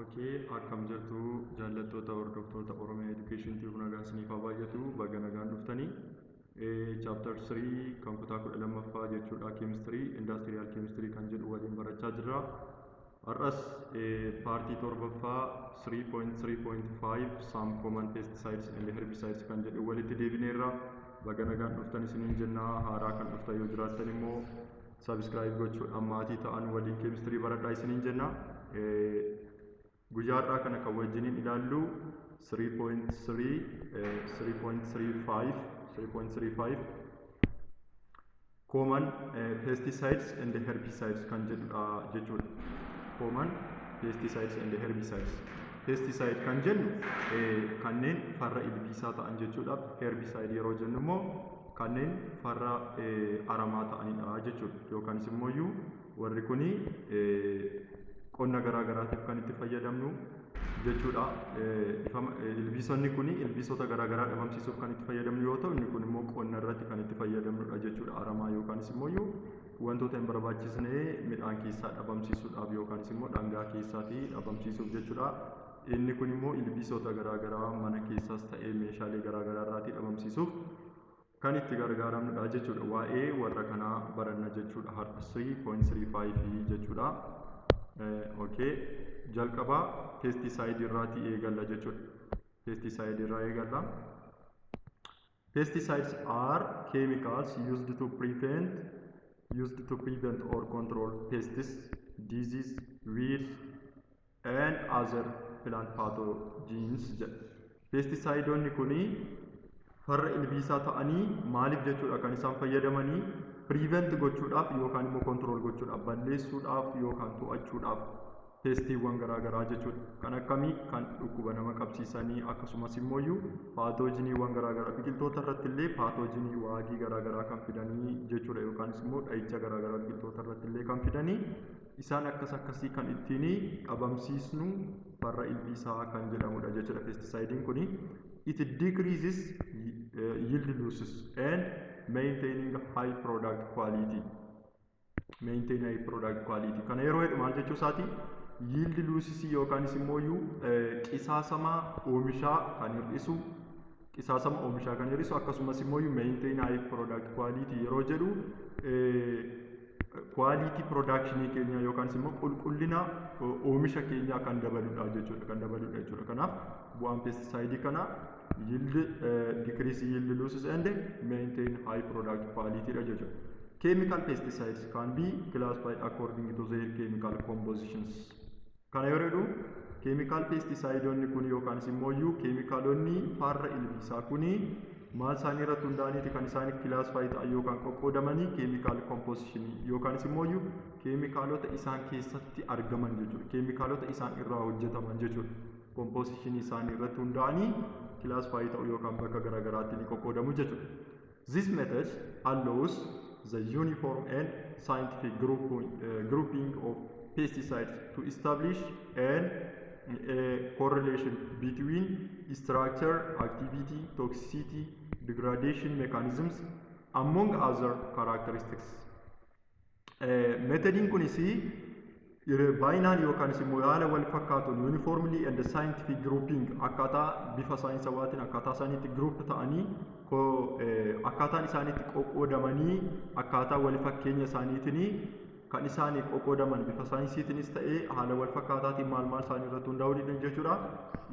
Okay, akkam jirtu jaallattoota hordoftoota Oromiyaa Education Tube? Nagaan isiniif haa baay'atu, baga nagaan dhuftanii. Chapter 3 kan kutaa 12ffaa jechuudha, chemistry, industrial chemistry kan jedhu waliin barachaa jirra. Har'as partii torbaffaa 3.3.5 some common pesticides and herbicides kan jedhu walitti deebineerra. Baga nagaan dhuftan isiniin jennaa. Haaraa kan dhuftan yoo jiraattan immoo subscribe gochuudhaan maatii ta'an waliin chemistry baradhaa isiniin jenna. Guyyaa har'aa kana kan wajjiniin ilaallu 3.3 3.35 3.35 common pesticides and herbicides kan jedhudha jechuudha. Common pesticides and herbicides. Pesticide kan jennu kanneen farra ilbiisaa ta'an jechuudha. Herbicide yeroo jennu immoo kanneen farra aramaa ta'anidha jechuudha. Yookaanis immoo warri kuni qonna garaa garaatiif kan itti fayyadamnu jechuudha. Ilbiisonni kun ilbiisota garaa garaa dhabamsiisuuf kan itti fayyadamnu yoo ta'u, inni kun immoo qonna irratti kan itti fayyadamnudha jechuudha. Aramaa yookaanis immoo wantoota hin barbaachisne midhaan keessaa dhabamsiisuudhaaf yookaanis immoo dhangaa keessaatii dhabamsiisuuf jechuudha. Inni kun immoo ilbiisota garaa garaa mana keessaas ta'ee meeshaalee garaa garaa irraatii dhabamsiisuuf kan itti gargaaramnudha jechuudha. Waa'ee warra kanaa baranna jechuudha. Har'a 3.35 jechuudha. Okay, jalqaba pesticide irraatii eegalla jechuudha. Pesticide irraa eegalla. Pesticides are chemicals used to prevent or control pests, disease, weeds and other plant pathogens jedha. Pesticideonni kuni farra ilbiisaa ta'anii maaliif jechuudha kan isaan fayyadamanii? Prevent gochuudhaaf yookaan immoo control gochuudhaaf, balleessuudhaaf yookaan to'achuudhaaf pestiiwwan garaagaraa jechuudha. Kan akkamii? Kan dhukkuba nama qabsiisanii, akkasumas immoo pathogeniiwwan garaagaraa biqiltoota irratti illee, pathogenii waagii garaagaraa kan fidanii jechuudha, yookaanis immoo dhahicha garaagaraa biqiltoota irratti illee kan fidanii, isaan akkas akkasii kan ittiin dhabamsiisnu farra ilbiisaa kan jedhamudha jechuudha pesticideiin kuni. It decreases yield losses and maintaining high product quality. Maintain high product quality kana yeroo jedhu maal jechuu isaati? Yield losses yookaanis immoo qisaasama oomishaa kan hir'isu, qisaasama oomishaa kan hir'isu, akkasumas immoo maintain high product quality yeroo jedhu quality production keenya yookaanis immoo qulqullina oomisha keenyaa kan dabaludha jechuudha, kan dabaludha jechuudha. Kanaaf bu'aan pesticide kana yield decrease yield losses and maintain high product quality dha jechuudha. Chemical pesticides can be classified according to their chemical compositions. Kana yeroo jedhu chemical pesticideonni kun yookaanis immoo keemikaalonni farra ilbiisaa kuni maal isaanii irratti hundaa'aniiti kan isaan classify ta'an yookaan qoqqoodamanii? Chemical composition yookaanis immoo keemikaalota isaan keessatti argaman jechuudha. Keemikaalota isaan irraa hojjetaman jechuudha. Composition isaanii irratti hundaa'anii classify ta'u yookaan bakka garaagaraatti ni qoqqoodamu jechuudha. This method allows the uniform and scientific grouping of pesticides to establish a correlation between structure, activity, toxicity, degradation mechanisms, among other characteristics. Methodiin kunis baay'inaan yookaanis immoo haala wal fakkaatuun uniformly and scientific grouping, akkaataa bifa saayinsawaatiin akkaataa isaaniitti group ta'anii, akkaataan isaaniitti qoqqoodamanii, akkaataa wal fakkeenya isaaniitiin kan isaan qoqqoodaman bifa saayinsiitiinis ta'ee haala wal fakkaataatiin maal maal isaanii irratti hundaa'uu danda'u jechuudha.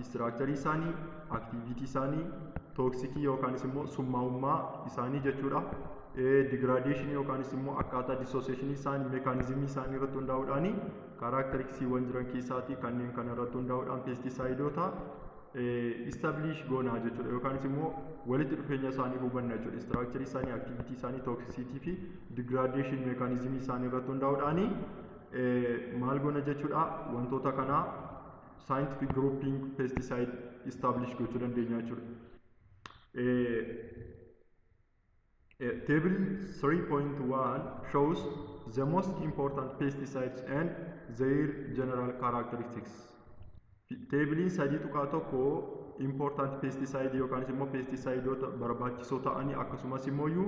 Structureii isaanii, activity isaanii, toxicii yookaanis immoo summaa'ummaa isaanii jechuudha. Degradationii yookaanis immoo akkaataa dissociationii isaanii, mechanismii isaanii irratti hundaa'uudhaan, characteristicsiiwwan jiran keessaatii kanneen kana irratti hundaa'uudhaan pesticideoota establish goonaa jechuudha, yookaanis immoo walitti dhufeenya isaanii hubanna jechuudha. Structureii isaanii, activity isaanii, toxicity fi degradation mechanismii isaanii irratti hundaa'uudhaan maal goona jechuudha? Wantoota kana scientific grouping pesticide establish gochuu dandeenya jechuudha. Table 3.1 shows the most important pesticides and their general characteristics. Tableiin 3.1 important pesticide yookaan immoo pesticideoota barbaachisoo ta'anii, akkasumas immoo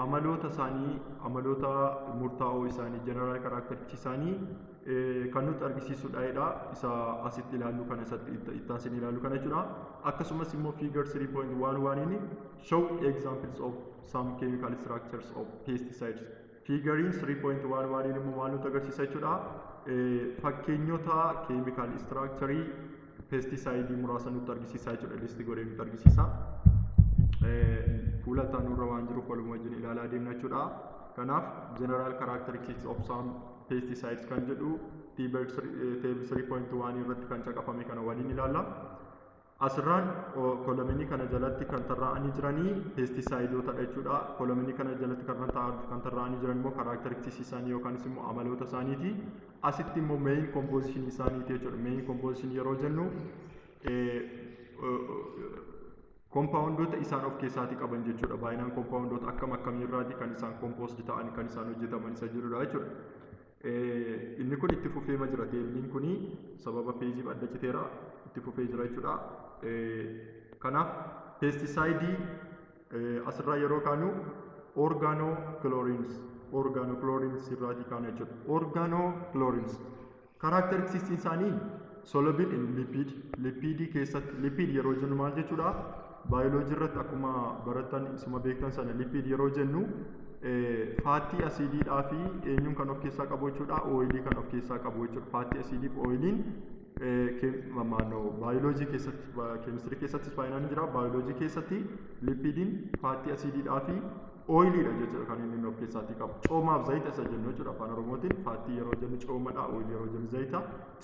amaloota isaanii, amaloota murtaa'oo isaanii, general characteristics isaanii Kan nutti argisiisudha jedha. Isa asitti ilaallu kana, isatti itti ilaallu kana jechuudha. Akkasumas immoo figure 3.11 show examples of some chemical structures of pesticides. Figuriin 3.11 immoo maal nutti agarsiisa jechuudha? Fakkeenyota chemical structure pesticide muraasa nutti argisiisa jechuudha. List godhee nutti argisiisa. Fuula nurra waan jiruuf waluma wajjin ilaalaa deemna jechuudha. Kanaaf, general characteristics of some pesticides kan jedhu table 3.1 irratti kan caqafame kana waliin ilaalla. Asirraan columnii kana jalatti kan tarraa'anii jiranii pesticideootadha jechuudha. Columnii kana jalatti kan tarraa'anii jiran immoo characteristics isaanii yookaanis immoo amaloota isaaniiti. Asitti immoo main composition isaaniiti jechuudha. Main composition yeroo jennu compoundoota isaan of keessaatii qaban jechuudha. Baay'inaan compoundoota akkam akkamiirraati kan isaan composed ta'an, kan isaan hojjetaman isa jirudha jechuudha. Inni kun itti fufeema jira. Tableiin kuni sababa pageiif adda citeera, itti fufee jira jechuudha. Kanaaf, pesticideii asirraa yeroo kaanu organochlorines irraatii kaanu jechuudha. Organochlorines characteristics isaanii soluble in lipid, lipidii keessatti. Lipid yeroo jennu maal jechuudha? Baayoloojii irratti akkuma barattan, isuma beektan sana, lipid yeroo jennu fatty acidiidhaa fi eenyuun kan of keessaa qabu jechuudha? Oilii kan of keessaa qabu jechuudha. Fatty acidii fi oiliin maannoo baayoloojii keessatti, keemistirii keessattis baay'inaan ni jira. Baayoloojii keessatti lipidiin fatty acidiidhaa fi oiliidha jechuudha kan inni of keessaatii qabu. Coomaaf zayita isa jennu jechuudha afaan Oromootiin. Fatty yeroo jennu coomadha, oilii yeroo jennu zayita.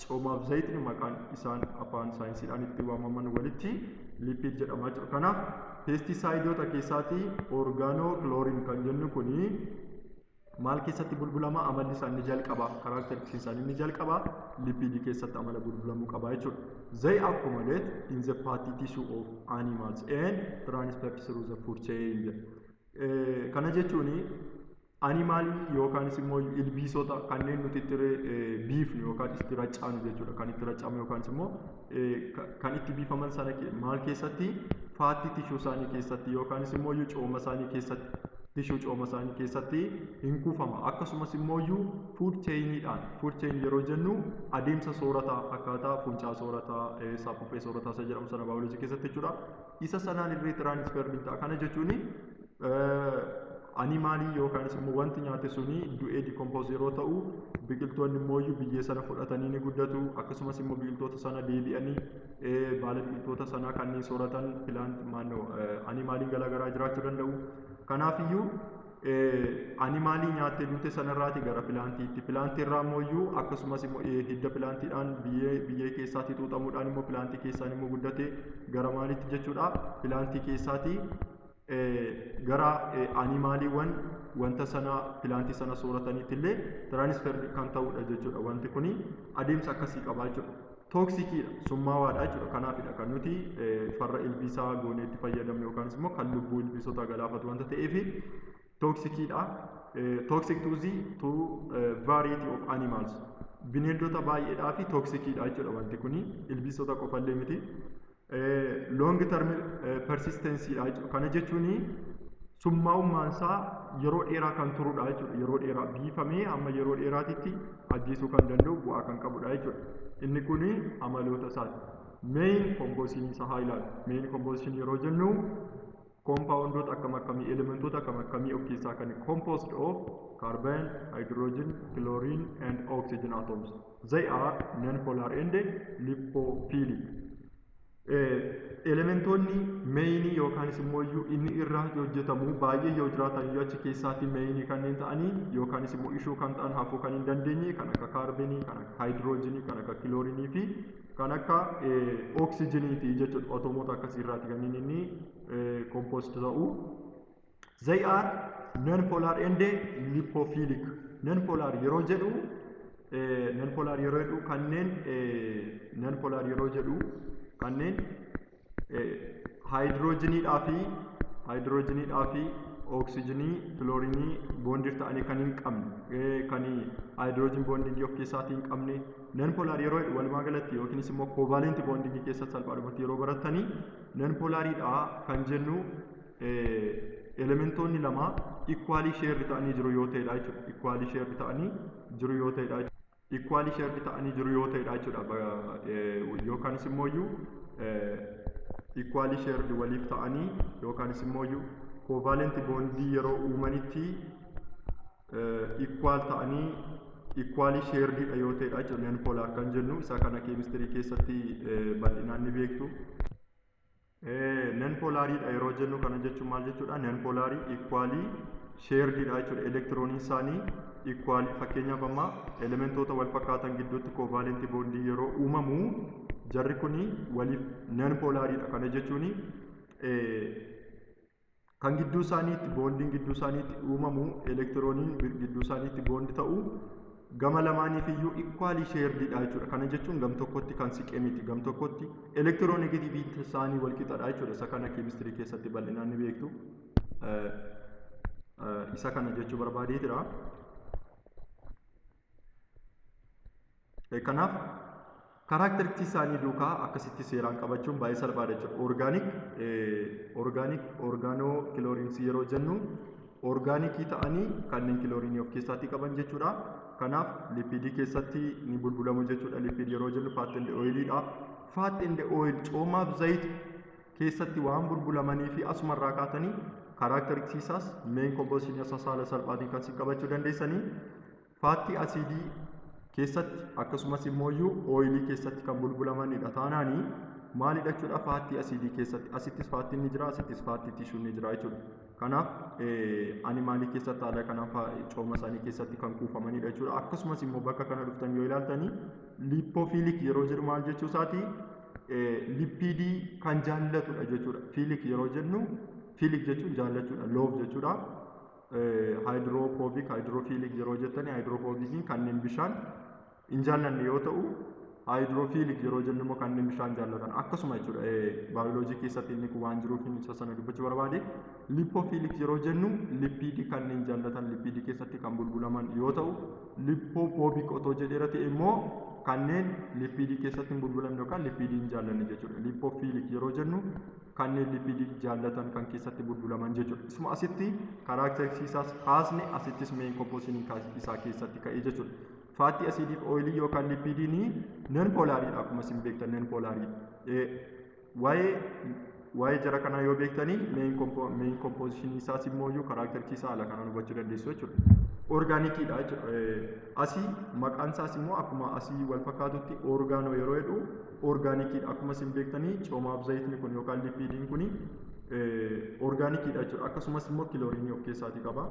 Coomaaf zayitni maqaan isaan afaan saayinsiidhaan itti waamaman walitti lipid jedhama jechuudha. Kanaaf, pesticideoota keessaatii organochlorine kan jennu kuni maal keessatti bulbulama? Amalli isaa inni jalqaba, characteristics isaanii inni jalqaba, lipidii keessatti amala bulbulamuu qaba jechuudha. They accumulate in the fatty tissue of animals and transfer through the food chain. Kana jechuun animalii yookaanis immoo ilbiisota kanneen nuti itti biifnu yookaan itti racaanu jechuudha. Kan itti racamu yookaanis immoo kan itti biifaman sana maal keessatti? Fatty tissue isaanii keessatti yookaanis immoo cooma isaanii keessatti, tissue cooma isaanii keessatti hin kuufama. Akkasumas immoo food chainiidhaan, food chain yeroo jennu adeemsa soorataa, akkaataa funcaa soorataa, saaphuphee soorataa isa jedhamu sana baayoloojii keessatti jechuudha. Isa sanaan illee transfer ni ta'a. Kana jechuun animalii yookaanis immoo wanti nyaate suni du'ee decompose yeroo ta'u, biqiltoonni immoo biyyee sana fudhatanii ni guddatu. Akkasumas immoo biqiltoota sana deebi'anii baala biqiltoota sanaa kanneen sooratan plant maannoo animaliin garaagaraa jiraachuu danda'u. Kanaafiyyuu, animalii nyaattee duute sanarraati gara plantiitti, plantii irraa immoo akkasumas immoo hidda plantiidhaan biyyee keessaatti xuuxamuudhaan immoo plantii keessaan immoo guddatee gara maalitti jechuudha? Plantii keessaati gara animaliiwwan wanta sana, plantii sana soorataniitti illee transfer kan ta'udha jechuudha. Wanti kuni adeemsa akkasii qaba jechuudha. Toxiciidha, summaawaadha jechuudha. Kanaafidha kan nuti farra ilbiisaa goonee itti fayyadamnu yookaanis immoo kan lubbuu ilbiisota galaafatu wanta ta'eef toxiciidha. Toxic to the to variety of animals, bineeldota baay'eedhaa fi toxiciidha jechuudha wanti kuni, ilbiisota qofallee miti. Long term persistencyidha jechuudha. Kana jechuun summaa'ummaan isaa yeroo dheeraa kan turudha jechuudha. Yeroo dheeraa biifamee hamma yeroo dheeraatitti ajjeesuu kan danda'u, bu'aa kan qabudha jechuudha. Inni kuni amaloota isaati. Main composition isaa haa ilaallu. Main composition yeroo jennu compoundoota akkam akkamii, elementoota akkam akkamii of keessaa kan? Composed of carbon, hydrogen, chlorine and oxygen atoms. They are non-polar and lipophilic. Elementoonni mainii yookaanis immoo inni irraa hojjetamu baay'ee yoo jiraatan iyyuu, achi keessaatti mainii kanneen ta'anii yookaanis immoo ishuu kan ta'an, hafuu kan hin dandeenye, kan akka kaarbenii, kan akka haayidroojinii, kan akka kiloorinii fi kan akka oksijiniiti jechuudha. Atomoota akkasii irraati kanneen inni composed ta'u. They are non-polar and lipophilic. Non-polar yeroo jedhu, non-polar yeroo jedhu kanneen, non-polar yeroo jedhu kanneen haayidroojiniidhaa fi oksijinii, kiloorinii bonded ta'anii kan hin qabne, kan hydrogen bondingii of keessaatii hin qabne non polar yeroo jedhu walumaa galatti, yookiinis immoo covalent bondingii keessatti salphaadhumatti yeroo barattanii, non polariidha kan jennu elementoonni lama equally shared ta'anii jiru yoo ta'edha jechuudha. Equally shared ta'anii jiru yoo ta'edha. Equally shared ta'anii jiru yoo ta'edha jechuudha. Yookaanis immoo iyyuu equally shared waliif ta'anii, yookaanis immoo iyyuu covalent bondii yeroo uumanitti equal ta'anii equally shared dha yoo ta'edha jechuudha. Non polar kan jennu isa kana keemistirii keessatti bal'inaan ni beektu. Non polariidha yeroo jennu kana jechuun maal jechuudha? Non polarii equally shared dha jechuudha. Elektirooniin isaanii equally, fakkeenyaaf amma elementoota wal fakkaatan gidduutti covalent bondii yeroo uumamu jarri kuni waliif non polariidha. Kana jechuun kan gidduu isaaniitti bondiin gidduu isaaniitti uumamu, elektirooniin gidduu isaaniitti bond ta'u gama lamaaniif iyyuu equally shared dha jechuudha. Kana jechuun gam tokkotti kan siqe miti, gam tokkotti electronegativeiin isaanii wal qixadha jechuudha. Isa kana keemistirii keessatti bal'inaan ni beektu. Isa kana jechuu barbaadeetira. Kanaaf characteristicsii isaanii duukaa akkasitti seeraan qabachuun baay'ee salphaadha jechuudha. Organic organochlorinesii yeroo jennu organicii ta'anii kanneen kiloorinii of keessaatti qaban jechuudha. Kanaaf lipidii keessatti ni bulbulamu jechuudha. Lipid yeroo jennu fat and oiliidha. Fat and oil, coomaaf zayit keessatti waan bulbulamanii fi asumarraa kaatanii characteristicsii isaas, main compositionii isaas haala salphaatiin kan isin qabachuu dandeessanii fatty acidii keessatti akkasumas immoo oilii keessatti kan bulbulamanidha. Taanaanii maalidha jechuudha? Fatty acidii keessatti asittis fattiin ni jira, asittis fatty tissueun ni jira jechuudha. Kanaaf animalii keessatti haala kanaan cooma isaanii keessatti kan kuufamanidha jechuudha. Akkasumas immoo bakka kana dhuftan yoo ilaaltanii lipophilic yeroo jedhu maal jechuu isaati? Lipidii kan jaallatudha jechuudha. Philic yeroo jennu, philic jechuun jaallachuudha, love jechuudha. Hydrophobic, hydrophilic yeroo jettani, hydrophobiciin kanneen bishaan hin jaallanne yoo ta'u, hydrophilic yeroo jennu immoo kanneen bishaan jaallatan akkasuma jechuudha. Baayoloojii keessatti inni kun waan jiruuf inni isa sana dubbachuu barbaade. Lipophilic yeroo jennu lipidii kanneen jaallatan, lipidii keessatti kan bulbulaman yoo ta'u, lipophobic otoo jedheera ta'e immoo kanneen lipidii keessatti hin bulbulamne yookaan lipidii hin jaallanne jechuudha. Lipophilic yeroo jennu kanneen lipidii jaallatan kan keessatti bulbulaman jechuudha. Isuma asitti characteristicsii isaas kaasne, asittis main compositionii isaa keessatti ka'e jechuudha. Fatty acidiif oilii yookaan lipidiin non polariidha, akkuma isin beektan non polariidha. Waa'ee jara kanaa yoo beektanii main compositionii isaas immoo iyyuu characteristicsii isaa haala kanaan hubachuu dandeessu jechuudha. Organiciidha jechuudha. Asii maqaan isaas immoo akkuma asii wal fakkaatutti organo yeroo jedhu organiciidha. Akkuma isin beektanii coomaaf zayitni kun yookaan lipidiin kun organiciidha jechuudha. Akkasumas immoo kiloorinii of keessaatii qaba.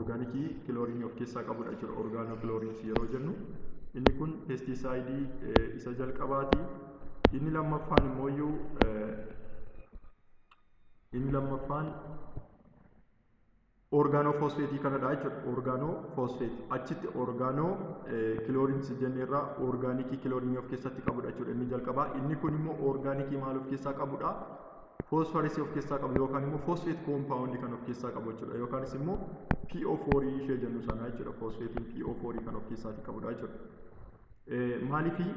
Organicii kiloorinii of keessaa qabudha jechuudha. Organochlorinesii yeroo jennu inni kun pesticideii isa jalqabaati. Inni lammaffaan immoo iyyuu, inni lammaffaan organophosphateii kanadha jechuudha. Organophosphate achitti organochlorines jenneerraa organicii kiloorinii of keessatti qabudha jechuudha inni jalqabaa. Inni kun immoo organicii maal of keessaa qabudha? Phosphorusii of keessaa qabu yookaan immoo phosphate compoundii kan of keessaa qabu jechuudha. Yookaanis immoo PO4 ishee jennu sana jechuudha. Phosphateiin PO4 kan of keessaatti qabudha jechuudha. Maaliifii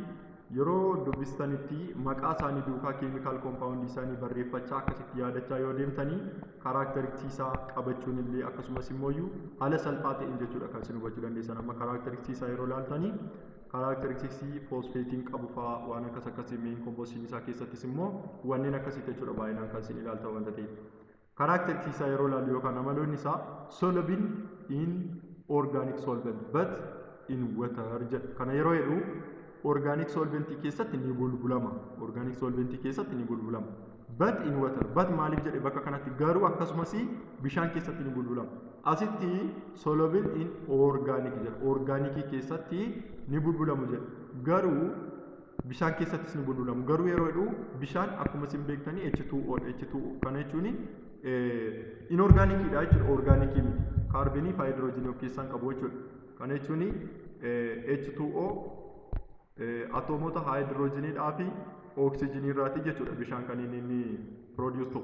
yeroo dubbistanitti maqaa isaanii duukaa chemical compoundii isaanii barreeffachaa akkasitti yaadachaa yoo deemtanii characteristicsii isaa qabachuun illee akkasumas immoo haala salphaa ta'een jechuudha kan isin hubachuu dandeessan. Amma characteristicsii isaa yeroo ilaaltanii characteristicsii phosphateiin qabu fa'aa, waan akkas akkasii, main compositionii isaa keessattis immoo wanneen akkasii jechuudha baay'inaan kan isin ilaaltan wanta ta'eef. Characteristicsii isaa yeroo ilaallu yookaan amaloonni isaa soluble in organic solvent but in water jedha. Kana yeroo jedhu organic solventii keessatti ni bulbulama. Organic solventii keessatti ni bulbulama. But in water. But maaliif jedhe bakka kanatti? Garuu akkasumas bishaan keessatti ni bulbulama. Asitti soluble in organic jedha. Organicii keessatti ni bulbulamu jedha. Garuu bishaan keessattis ni bulbulamu. Garuu yeroo jedhu bishaan akkuma isin beektanii H2O, H2O kana jechuun inorganiciidha jechuudha. Organicii miti. Kaarbonii fi haayidroojinii of keessaa qabu jechuudha. Kana jechuun H2O atoomota haayidroojiniidhaa fi oksijinii irraati jechuudha bishaan kan inni produce ta'u.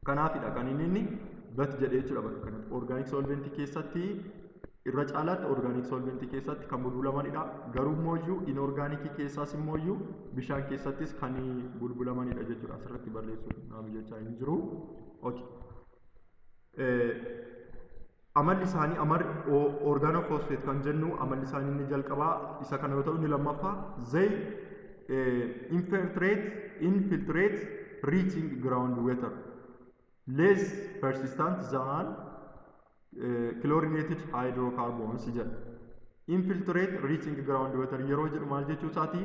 Kanaafidha kan inni but jedhee jechuudha bakka kanatti. Organic solventii keessatti irra caalaatti organic solventii keessatti kan bulbulamanidha. Garuu immoo inorganicii keessaas immoo bishaan keessattis kan bulbulamanidha jechuudha. Asirratti barreessuuf naa mijachaa hin jiru. Okay. Amalli isaanii, amalli organophosphate kan jennu, amalli isaanii inni jalqabaa isa kana yoo ta'u, inni lammaffaa they infiltrate, reaching ground water, less persistent than chlorinated hydrocarbons jedha. Infiltrate, reaching ground water yeroo jedhu maal jechuu isaati?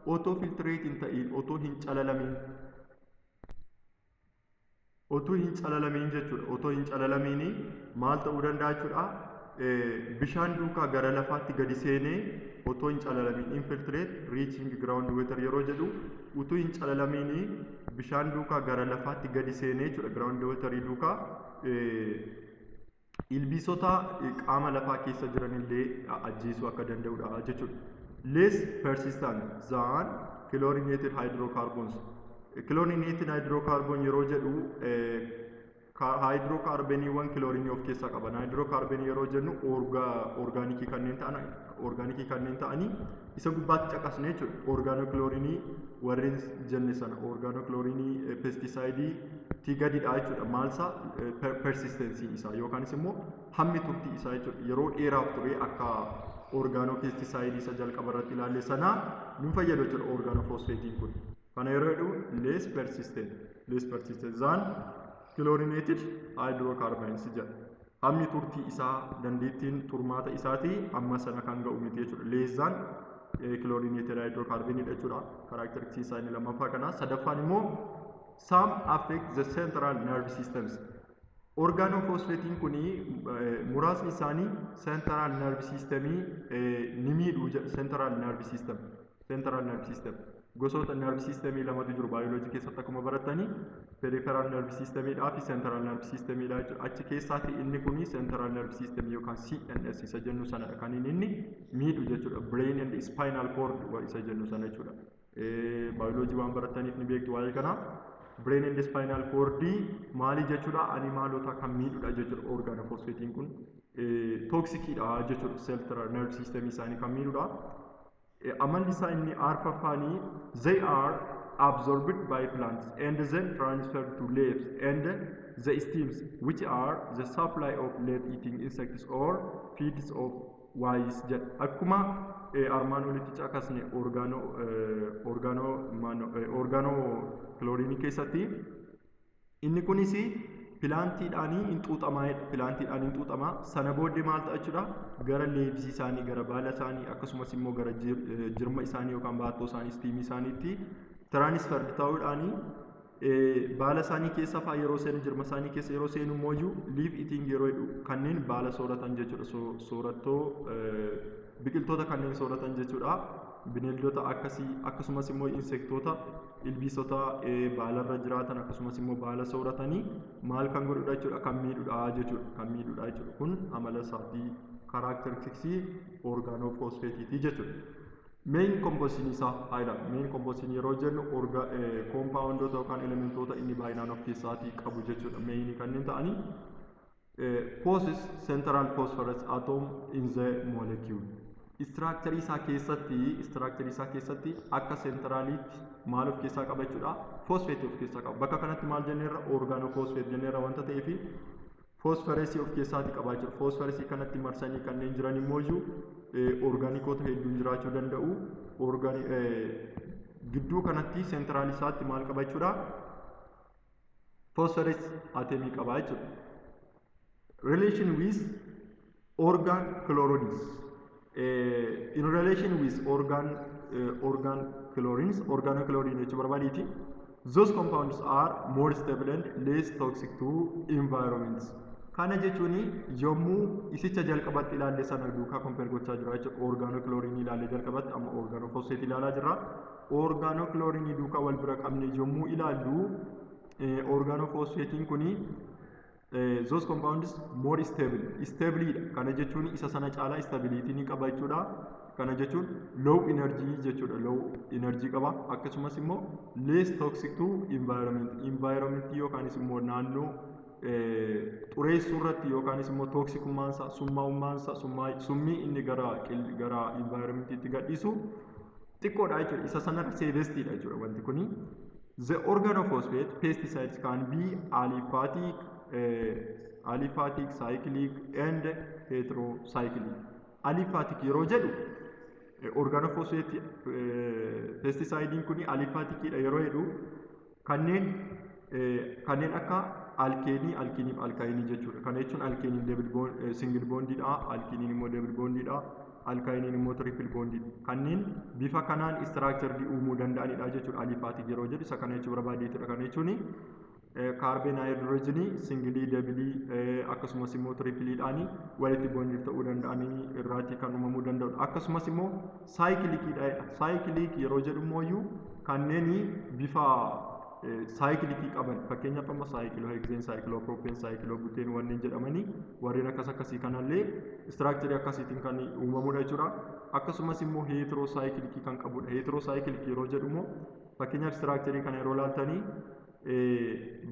Otoo filtrate hin ta'in, otoo hin calalamiin jechuudha. Otoo hin calalamiin maal ta'uu danda'a jechuudha? Bishaan duukaa gara lafaatti gadi seenee otoo hin calalamiin, infiltrate, reaching ground water yeroo jedhu, utuu hin calalamiin bishaan duukaa gara lafaatti gadi seenee jechuudha. Ground waterii duukaa ilbiisota qaama lafaa keessa jiran illee ajjeesuu akka danda'udha jechuudha. Less persistent than chlorinated hydrocarbons. Chlorinated hydrocarbon yeroo jedhu hydrocarboniiwwan kiloorinii of keessaa qaban. Hydrocarbonii yeroo jennu organicii kanneen ta'anii isa gubbaatti caqasne jechuudha. Organochlorineii warreen jenne sana, organochlorineii pesticideii tii gadidha jechuudha. Maalsaa persistencyiin isaa yookaanis immoo hammi turtii isaa jechuudha. Yeroo dheeraaf ture akka organo pesticideii isa jalqaba irratti ilaalle sanaa nu fayyadu jechuudha organophosphateiin kun. Kana yeroo jedhu less persistent than chlorinated hydrocarbons jedha. Hammi turtii isaa, dandeettiin turmaata isaatii amma sana kan ga'u miti jechuudha. Less than chlorinated hydrocarbon jechuudha. Characteristicsii isaa inni lammaffaa kana. Sadaffaan immoo some affect the central nerve systems. Organophosphateiin kun muraasni isaanii central nerve systemii ni miidhu jedha. Central nerve system. Central nerve system. Gosoota nerve systemii lamatu jiru baayoloojii keessatti akkuma barattanii, peripheral nerve systemiidhaa fi central nerve systemiidha jechuudha. Achi keessaati inni kuni central nerve system yookaan CNS isa jennu sanadha kan inni miidhu jechuudha. Brain and spinal cord isa jennu sana jechuudha. Baayoloojii waan barattaniif ni beektu waa'ee kanaa. Brain and spinal cord maali jechuudha? Animalota kan miidhudha jechuudha. Organophosphateiin kun toxiciidha jechuudha. Central nerve system isaanii kan miidhudha. Amalli isaa inni arfaffaanii they are absorbed by plants and then transferred to leaves and the stems, which are the supply of leaf eating insects or feeds of flies jedha. Akkuma armaan olitti caqasne organochlorinei keessatti inni kunis plantiidhaanii hin xuuxamaa, plantiidhaan hin xuuxamaa. Sana booddee maal ta'a jechuudha? Gara leavesii isaanii, gara baala isaanii, akkasumas immoo gara jirma isaanii yookaan baattoo isaanii, stemii isaaniitti transferred ta'uudhaanii baala isaanii keessa fa'aa yeroo seenu, jirma isaanii keessa yeroo seenu immoo leaf eating yeroo jedhu kanneen baala sooratan jechuudha. Soorattoo biqiltoota kanneen sooratan jechuudha. Bineeldota akkasii, akkasumas immoo insectoota, ilbiisota baalarra jiraatan, akkasumas immoo baala sooratanii maal kan godhudha jechuudha? Kan miidhudha jechuudha, kan miidhudha jechuudha. Kun amala isaatii, characteristicsii organophosphateiiti jechuudha. Main composition isaa haa ilaallu. Main composition yeroo jennu orga compoundoota yookaan elementoota inni baay'inaan of keessaatii qabu jechuudha. Mainii kanneen ta'anii possess central phosphorus atom in the molecule. Structure isaa keessatti akka centraliitti maal of keessaa qaba jechuudha? Phosphate of keessaa qaba. Bakka kanatti maal jenneerra? Organophosphate jenneerra wanta ta'eef phosphorusii of keessaati qaba jechuudha. Phosphorusii kanatti marsanii kanneen jiran immoo organicoota hedduun jiraachuu danda'u. Gidduu kanatti central isaatti maal qaba jechuudha? Phosphorus atomii qaba jechuudha. Relation with organochlorines. In relation with organ chlorines, organochlorine jechuu barbaadeeti. Those compounds are more stable and less toxic to environments. Kana jechuun yommuu isicha jalqabatti ilaalle sana duukaa compare gochaa jira jechuudha. Organochlorinei ilaalle jalqabatti, amma organophosphate ilaalaa jirra. Organochlorinei duukaa wal bira qabne yommuu ilaallu, organophosphateiin kuni those compounds more stable, stableidha. Kana jechuun isa sana caalaa stability ni qaba jechuudha. Kana jechuun low energy jechuudha. Low energy qaba, akkasumas immoo less toxic to environment, environment yookaanis immoo naannoo xureessuu irratti yookaanis immoo toxicummaansa, summaa'ummaansa, summii inni gara environmentiitti gadhiisu xiqqoodha jechuudha. Isa sanarra safestiidha jechuudha wanti kuni. The organophosphate pesticides can be aliphatic. Aliphatic, cyclic and heterocyclic. Aliphatic yeroo jedhu, organophosphate pesticidein kun aliphaticiidha yeroo jedhu, kanneen akka alkeenii, alkiiniif alkaayinii jechuudha. Kana jechuun alkeeniin double single bondiidha, alkiiniin immoo double bondiidha, alkaayiniin immoo triple bondiidha. Kanneen bifa kanaan structure uumuu danda'anidha jechuudha. Aliphatic yeroo jedhu isa kana jechuu barbaadeetidha. Kana jechuun kaarbeen haayidroojinii singilii, dabilii, akkasumas immoo tripiliidhaan walitti bondii ta'uu danda'anii irraatti kan uumamuu danda'udha. Akkasumas immoo cycliciidha. Cyclic yeroo jedhu immoo kanneen bifa cyclicii qaban, fakkeenyaaf amma cyclohexane, cyclopropane, cyclobutane wanneen jedhamanii warreen akkas akkasii kanallee structurii akkasiitiin kan uumamudha jechuudha. Akkasumas immoo heterocyclicii kan qabudha. Heterocyclicii yeroo jedhu immoo, fakkeenyaaf structurii kana yeroo ilaaltanii,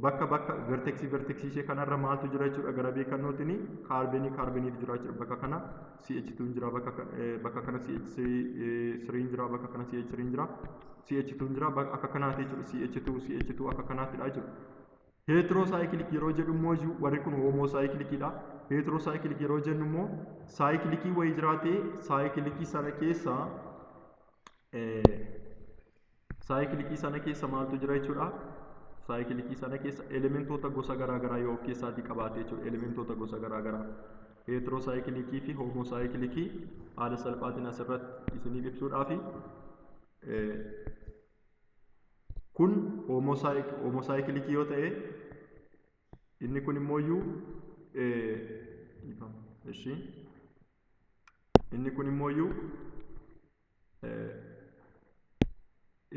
bakka vertexii ishee kanarra maaltu jira jechuudha? Gara beekannootiin kaarbeniitu jira jechuudha. Bakka kana CH2 jira, bakka kana CH3 jira, bakka kana CH3 jira, CH2 jira, akka kanaati jechuudha. CH2 CH2 akka kanaattidha jechuudha. Heterocyclic yeroo jedhu immoo warri kun homocycliciidha. Heterocyclic yeroo jennu immoo cyclicii wayii jiraatee cyclicii sana keessa maaltu jira jechuudha? Cyclicii sana keessa elementoota gosa garaa garaa yoo of keessaatii qabaate jechuudha. Elementoota gosa garaa garaa. Heterocyclicii fi homocyclicii haala salphaatiin asirratti isiniif ibsuudhaafi, kun homocyclicii yoo ta'e, inni kun immooyyuu, ishii, inni kun immooyyuu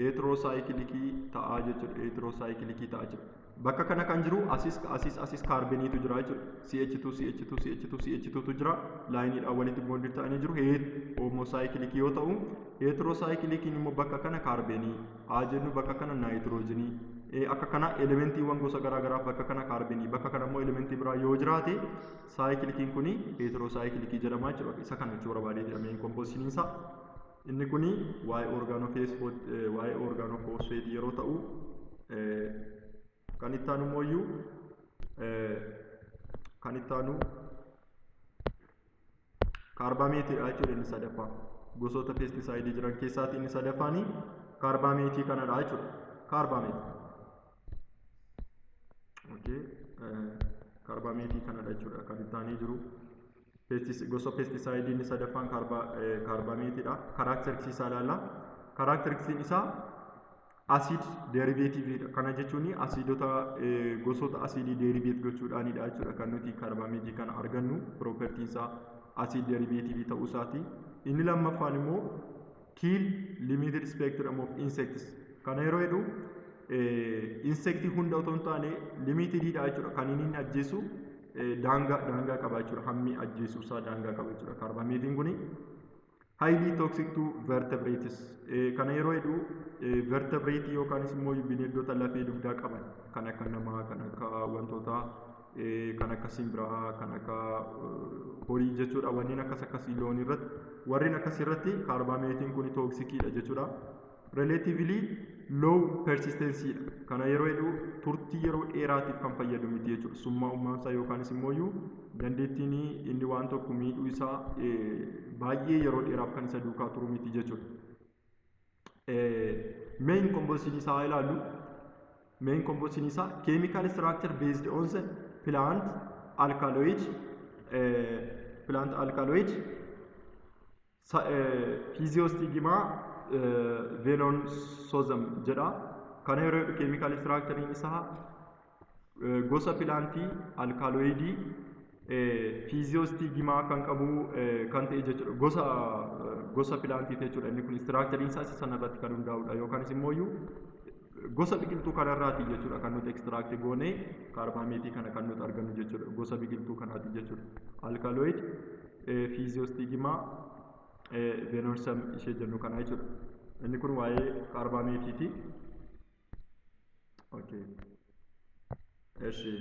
heterocyclicii ta'aa jechuudha. Heterocyclicii ta'aa jechuudha. Bakka kana kan jiru asis asis asis kaarbeniitu jira jechuudha. CH2 CH2 CH2 CH2 tu jira. Lineiidhaan walitti bondii ta'anii jiru. Homocyclicii yoo ta'u, heterocycliciin immoo bakka kana kaarbenii haa jennu, bakka kana naayitiroojiinii, akka kana elementiiwwan gosa garaa garaa, bakka kana kaarbenii, bakka kana immoo elementii biraa yoo jiraate, cycliciin kuni heterocyclicii jedhama jechuudha. Isa kana jechuu barbaadee jedhamee compositioniin isaa. Inni kuni waa'ee organophosphate yeroo ta'u, kan itti aanu immoo, kan itti aanu carbamateiidha jechuudha inni sadaffaa. Gosoota pesticideii jiran keessaati inni sadaffaani carbamateii kanadha jechuudha. Carbamate. Okay. Carbamateii kanadha jechuudha kan itti aanee jiru. Gosa pesticideii inni sadaffaan carbamateiidha. Characteristicsii isaa ilaalla. Characteristicsiin isaa acid derivativeiidha. Kana jechuun asiidota, gosoota asiidii derivate gochuudhaanidha jechuudha kan nuti carbamateii kana argannu, propertyiin isaa acid derivativeii ta'uu isaati. Inni lammaffaan immoo kill limited spectrum of insects. Kana yeroo jedhu insectii hunda otoo hin taane limitediidha jechuudha. Kan inni ajjeesu daangaa qaba jechuudha. Hammi ajjeesuu isaa daangaa qaba jechuudha. Carbamateiin kuni highly toxic to vertebrates. Kana yeroo jedhu vertebrate yookaanis immoo bineeldota lafee dugdaa qaban, kan akka namaa, kan akka wantoota, kan akka simbiraa, kan akka horii jechuudha. Wanneen akkas akkasii, loon irratti, warreen akkas irratti carbamateiin kun toxiciidha jechuudha. Relatively low persistency dha. Kana yeroo jedhu turtii yeroo dheeraatiif kan fayyadu miti jechuudha. Summaa isaa yookaanis immoo dandeettiin inni waan tokko miidhuu isaa baay'ee yeroo dheeraaf kan isa duukaa turu miti jechuudha. Main composition isaa ilaallu. Main composition isaa chemical structure based on the plant alkaloid Physostigma venenosum jedha. Kana yeroo jedhu chemical structure isaa gosa plantii alkaloidii Physostigma kan qabu kan ta'e jechuudha. Gosa plantii jechuudha. Inni kun structure isaa isa sanarratti kan hundaa'udha. Yookaanis immoo gosa biqiltuu kanarraati jechuudha kan nuti extract goonee carbamateii kana kan nuti argannu jechuudha. Gosa biqiltuu kanaati jechuudha. Alkaloid Physostigma venenosum ishee jennu kana jechuudha. Inni kun waa'ee carbamateiiti. Okay. Eshi.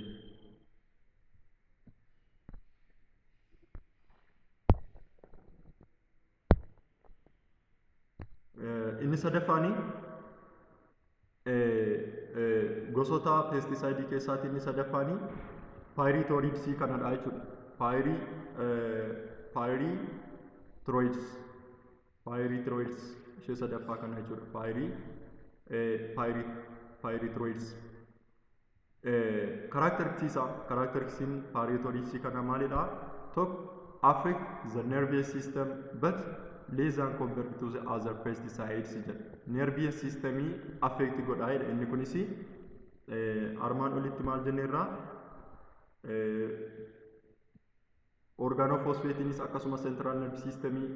Inni sadaffaani, gosoota pesticideii keessaati inni sadaffaani Pyrethroidsii kanadha jechuudha. Pyrethroids. Pyrethroids ishee sadaffaa kana jechuudha. Pyrethroids. Characteristics isaa, characteristicsiin pyrethroidsii kana maalidha? Tokko, affect the nervous system but less than compared to the other pesticides jedha. Nervous systemii affect godha jedha. Inni kunis armaan olitti maal jenneerraa? Organophosphateiinis akkasuma central nerve systemii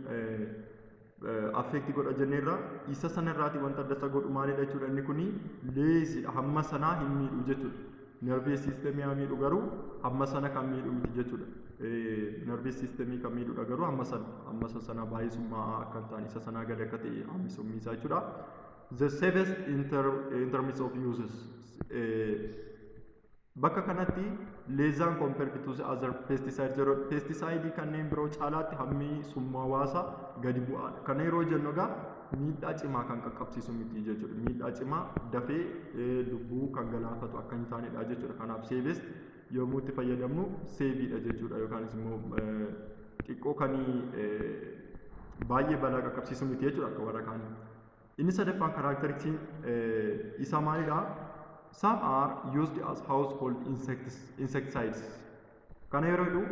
affect godha jenneerra. Isa sanarraati wanta adda isa godhu maalidha jechuudha? Inni kuni lessiidha, hamma sanaa hin miidhu jechuudha. Nervous systemii haa miidhu, garuu hamma sana kan miidhu miti jechuudha. Nervous systemii kan miidhudha, garuu hamma sana baay'ee summaa'aa akka hin taane, isa sanaa gadi akka ta'e hammi summiisaa jechuudha. The safest in terms of uses, bakka kanatti less than compared to the other pesticides yeroo pesticide kanneen biroo caalaatti hammi summaawaasaa gadi bu'aadha. Kana yeroo jennu egaa miidhaa cimaa kan qaqqabsiisu miti jechuudha. Miidhaa cimaa dafee lubbuu kan galaafatu akka hin taanedha jechuudha. Kanaaf safest yommuu itti fayyadamnu safeiidha jechuudha, yookaanis immoo xiqqoo kan baay'ee balaa qaqqabsiisu miti jechuudha akka warra kaanii. Inni sadaffaan characteristicsiin isaa maalidha? Some are used as household insecticides. Kana yeroo jedhu,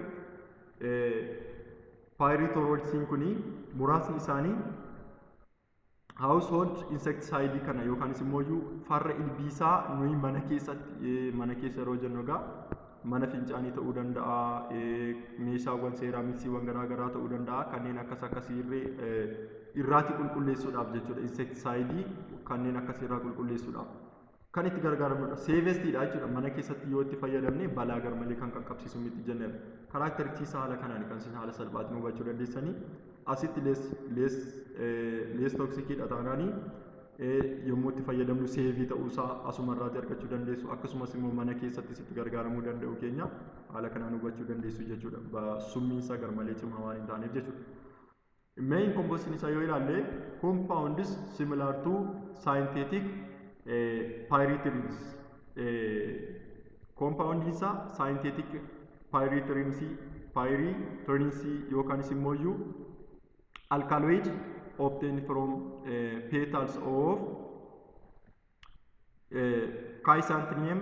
pyrethroidsiin kuni muraasni isaanii household insecticide kana yookaanis immoo farra ilbiisaa nuyi mana keessatti, mana keessa yeroo jennu egaa mana fincaanii ta'uu danda'a, meeshaawwan ceramicsiiwwan garaa garaa ta'uu danda'a, kanneen akkas akkasiirree irraati qulqulleessuudhaaf jechuudha. Insecticide kanneen akkasiirraa qulqulleessuudhaaf kan itti gargaaramnudha. Safestiidha jechuudha. Mana keessatti yoo itti fayyadamne balaa garmalee kan qaqqabsiisu miti jenneera. Characteristicsii haala kanaan kan isin haala salphaatiin hubachuu dandeessanii, asitti less toxiciidha taanaanii yommuu itti fayyadamnu safeii ta'uusaa asumarraati argachuu dandeessu. Akkasumas immoo mana keessattis itti gargaaramuu danda'u keenya haala kanaan hubachuu dandeessu jechuudha. Summiinsaa garmalee cimaa waan hin taaneef jechuudha. Main composition isaa yoo ilaalle, compounds similar to synthetic pyrethrins. Compound isaa synthetic pyrethrins yookaanis immoo alkaloid obtained from petals of Chrysanthemum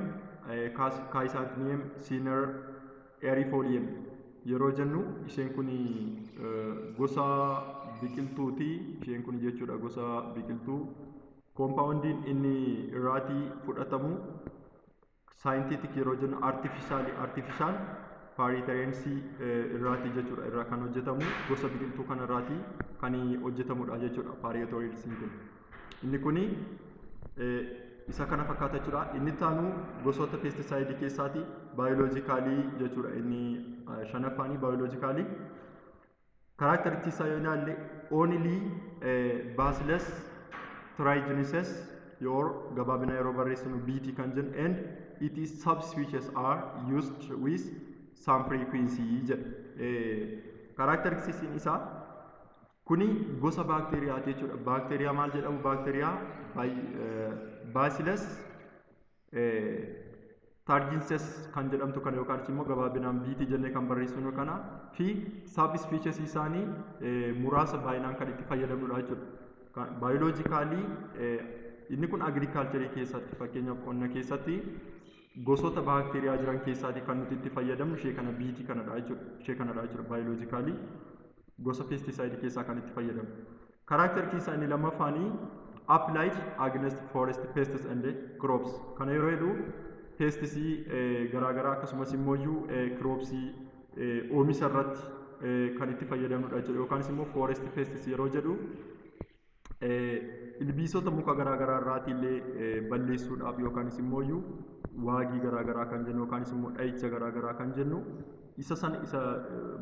cinerariifolium yeroo jennu, isheen kun gosa biqiltuuti isheen kun jechuudha. Gosa biqiltuu compoundiin inni irraatii fudhatamu synthetic yeroo jennu artificial pyrethrins irraatii jechuudha, irraa kan hojjetamu, gosa biqiltuu kana irraatii kan hojjetamudha jechuudha. Pyrethroidsiin kun inni kuni isa kana fakkaata jechuudha. Inni taanu gosoota pesticideii keessaati biologicalii jechuudha. Inni shanaffaanii biologicalii. Characteristicsii isaa yoo ilaalle, only Bacillus thuringiensis yoo gabaabina yeroo barreessinu BT kan jennu and it is subspecies are used with some frequency jedha. Characteristicsiin isaa kuni gosa baakteeriyaati jechuudha. Baakteeriyaa maal jedhamu? Baakteeriyaa Bacillus thuringiensis kan jedhamtu kana yookaan immoo gabaabinaan BT jennee kan barreessinu kana fi subspecies isaanii muraasa baay'inaan kan itti fayyadamnudha jechuudha. Biologicalii inni kun agricultureii keessatti, fakkeenyaaf qonna keessatti, gosoota baakteeriyaa jiran keessaati kan nuti itti fayyadamnu ishee kana BT kanadha jechuudha. Ishee kanadha jechuudha, biologicalii gosa pesticideii keessaa kan itti fayyadamnu. Character keessaa inni lammaffaanii applied against forest pests and crops. Kana yeroo jedhu pestsii garaagaraa akkasumas immoo cropsii oomisha irratti kan itti fayyadamnudha jechuudha. Yookaanis immoo forest pests yeroo jedhu ilbiisota muka garaagaraa irraati illee balleessuudhaaf, yookaanis immoo waagii garaagaraa kan jennu yookaanis immoo dhahicha garaagaraa kan jennu isa san isa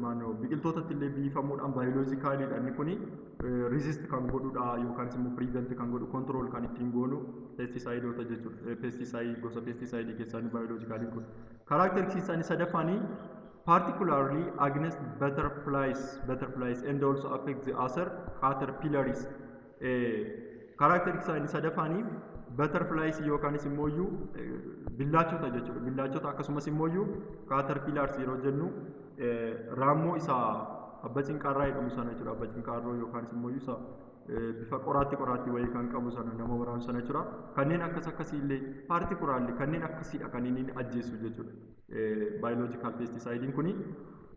maanoo biqiltootatti illee biifamuudhaan biologicaliidha. Inni kuni resist kan godhudha yookaanis immoo prevent kan godhu, control kan ittiin goonu pesticideoota jechuudha. Pesticide, gosa pesticideii keessaa inni biologicaliin kun. Characteristicsii isaanii sadaffaanii particularly against butterflies and also affect the other caterpillars. Characteristicsii isaanii sadaffaanii Butterflies yookaanis immoo billaachota jechuudha. Billaachota akkasumas immoo caterpillars yeroo jennu raammoo isa abba cinqaarraa jedhamu sana jechuudha. Abba cinqaarroo yookaanis immoo isa bifa qoraatti qoraatti wayii kan qabu sana, nama waraanu sana jechuudha. Kanneen akkas akkasii illee, particularly kanneen akkasiidha kan inni ajjeesu jechuudha. Biological pesticidein kuni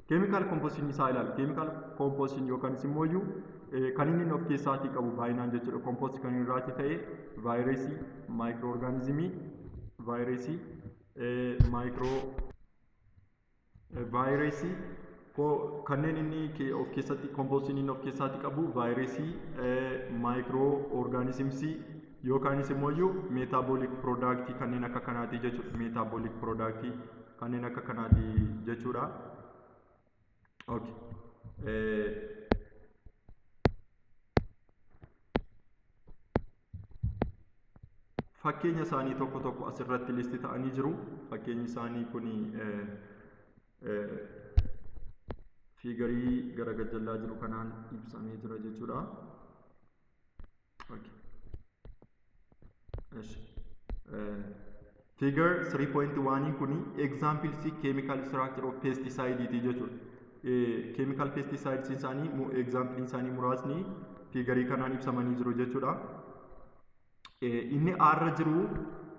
chemical composition isaa ilaalu. Chemical composition yookaanis immoo kan inni of keessaatii qabu baay'inaan jechuudha. Compost kan irraati ta'e vaayirasii, microorganismii, vaayirasii, micro vaayirasii kanneen inni of keessatti, composition inni of keessaatti qabu vaayirasii, microorganismsii yookaanis immoo metabolic product kanneen akka kanaati jechuudha. Metabolic product kanneen akka kanaati jechuudha. Okay. Fakkeenya isaanii tokko tokko asirratti list ta'anii jiru. Fakkeenyi isaanii kun figurii gara gajjallaa jiru kanaan ibsamee jira jechuudha. Okay. Figure 3.1 kun examples chemical structure of pesticide jechuudha. Chemical pesticides isaanii example isaanii muraasni figurii kanaan ibsamanii jiru jechuudha. Inni aarra jiru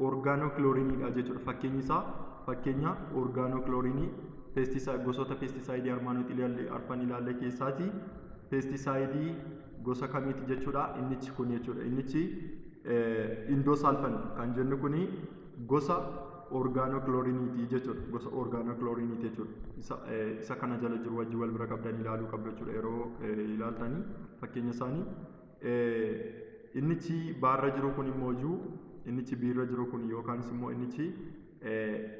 organochlorineidha jechuudha. Fakkeenyi isaa fakkeenya organochlorine pesticide, gosoota pesticide armaan olitti ilaalle arfan ilaalle keessaati pesticide gosa kamiiti jechuudha innichi kun jechuudha. Innichi endosulfan kan jennu kuni gosa organochlorineiti jechuudha. Gosa organochlorineiti jechuudha. Isa kana jala jiru wajjin wal bira qabdanii ilaaluu qabdu jechuudha yeroo ilaaltanii fakkeenya isaanii. Innichi baarra jiru kun immoo jiru, innichi biirra jiru kun yookaanis immoo innichi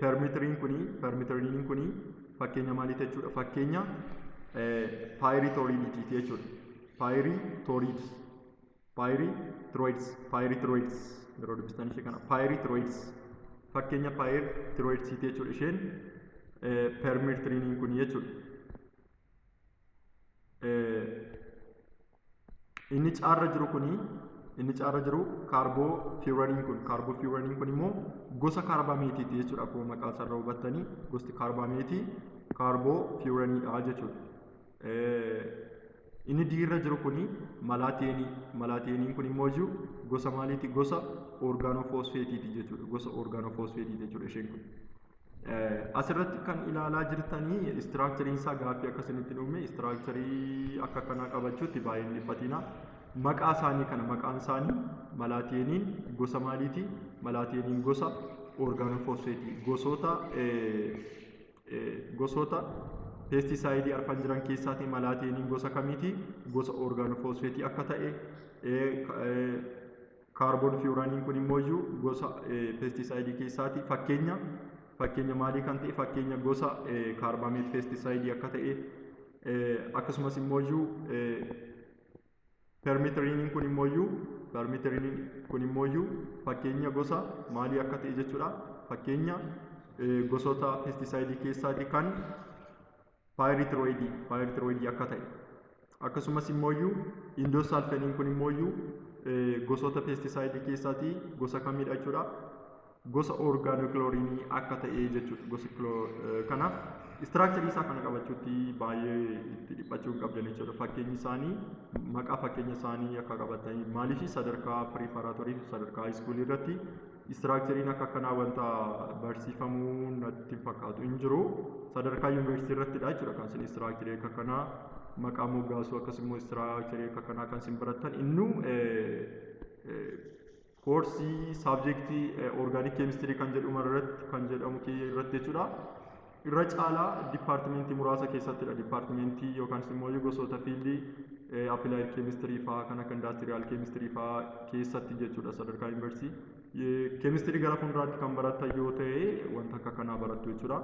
permethrin kuni fakkeenya maaliiti jechuudha? Fakkeenya pyrethroidiiti jechuudha. Pyrethroids, pyrethroids, pyrethroids yeroo dubbistan ishee kana pyrethroids, fakkeenya pyrethroidsiiti jechuudha isheen permethriniin kun jechuudha. Inni caarra jiru kuni, inni caarra jiru carbofuraniin kun, carbofuraniin kun immoo gosa carbamateiiti jechuudha. Akkuma maqaa isaarraa hubattanii gosti carbamateii carbofuraniidha jechuudha. Inni diirra jiru kuni malathionii. Malathionii kun immoo jiru gosa maaliiti? Gosa organophosphateiiti jechuudha. Gosa organophosphateiiti jechuudha isheen kun. Asirratti kan ilaalaa jirtanii structureiin isaa gaaffii akkasinitti dhume structureii akka kanaa qabachuutti baay'ee hin dhiphatina. Maqaa isaanii kana, maqaan isaanii malathioniin gosa maaliiti? Mathioniin gosa organophosphateii, gosoota pesticideii arfan jiran keessaatii mathioniin gosa kamiiti? Gosa organophosphateii akka ta'e, carbofuraniin kun immoo gosa pesticideii keessaati fakkeenya maalii kan ta'e, fakkeenya gosa carbamate pesticideii akka ta'e, akkasumas immoo permethriniin kun immoo fakkeenya gosa maalii akka ta'e jechuudha. Fakkeenya gosoota pesticideii keessaati kan pyrethroidii akka ta'e, akkasumas immoo endosulfaniin kun immoo gosoota pesticideii keessaati gosa kamidha jechuudha? Gosa organochlorinii akka ta'e jechuudha. Gosa kanaaf structureii isaa kana qabachuutti baay'ee itti dhiphachuu hin qabdan jechuudha. Fakkeenyi isaanii, maqaa fakkeenya isaanii akka qabatanii, maaliif sadarkaa preparatory fi sadarkaa high schoolii irratti structureiin akka kanaa wanta barsiifamuu natti fakkaatu hin jiru. Sadarkaa yuunivarsiitii irrattidha jechuudha kan isin structureii akka kanaa maqaa moggaasuu, akkasumas structureii akka kanaa kan isin barattan innuu koorsii subjectii organic chemistry kan jedhamu irratti, kan jedhamu irratti jechuudha. Irra caalaa departmentii muraasa keessattidha. Departmentii yookaan immoo gosoota fieldii applied chemistry fa'aa kan akka industrial chemistry fa'aa keessatti jechuudha sadarkaa yuunivarsiitii. Chemistry gara fuulduraatti kan barattan yoo ta'e wanta akka kanaa barattu jechuudha.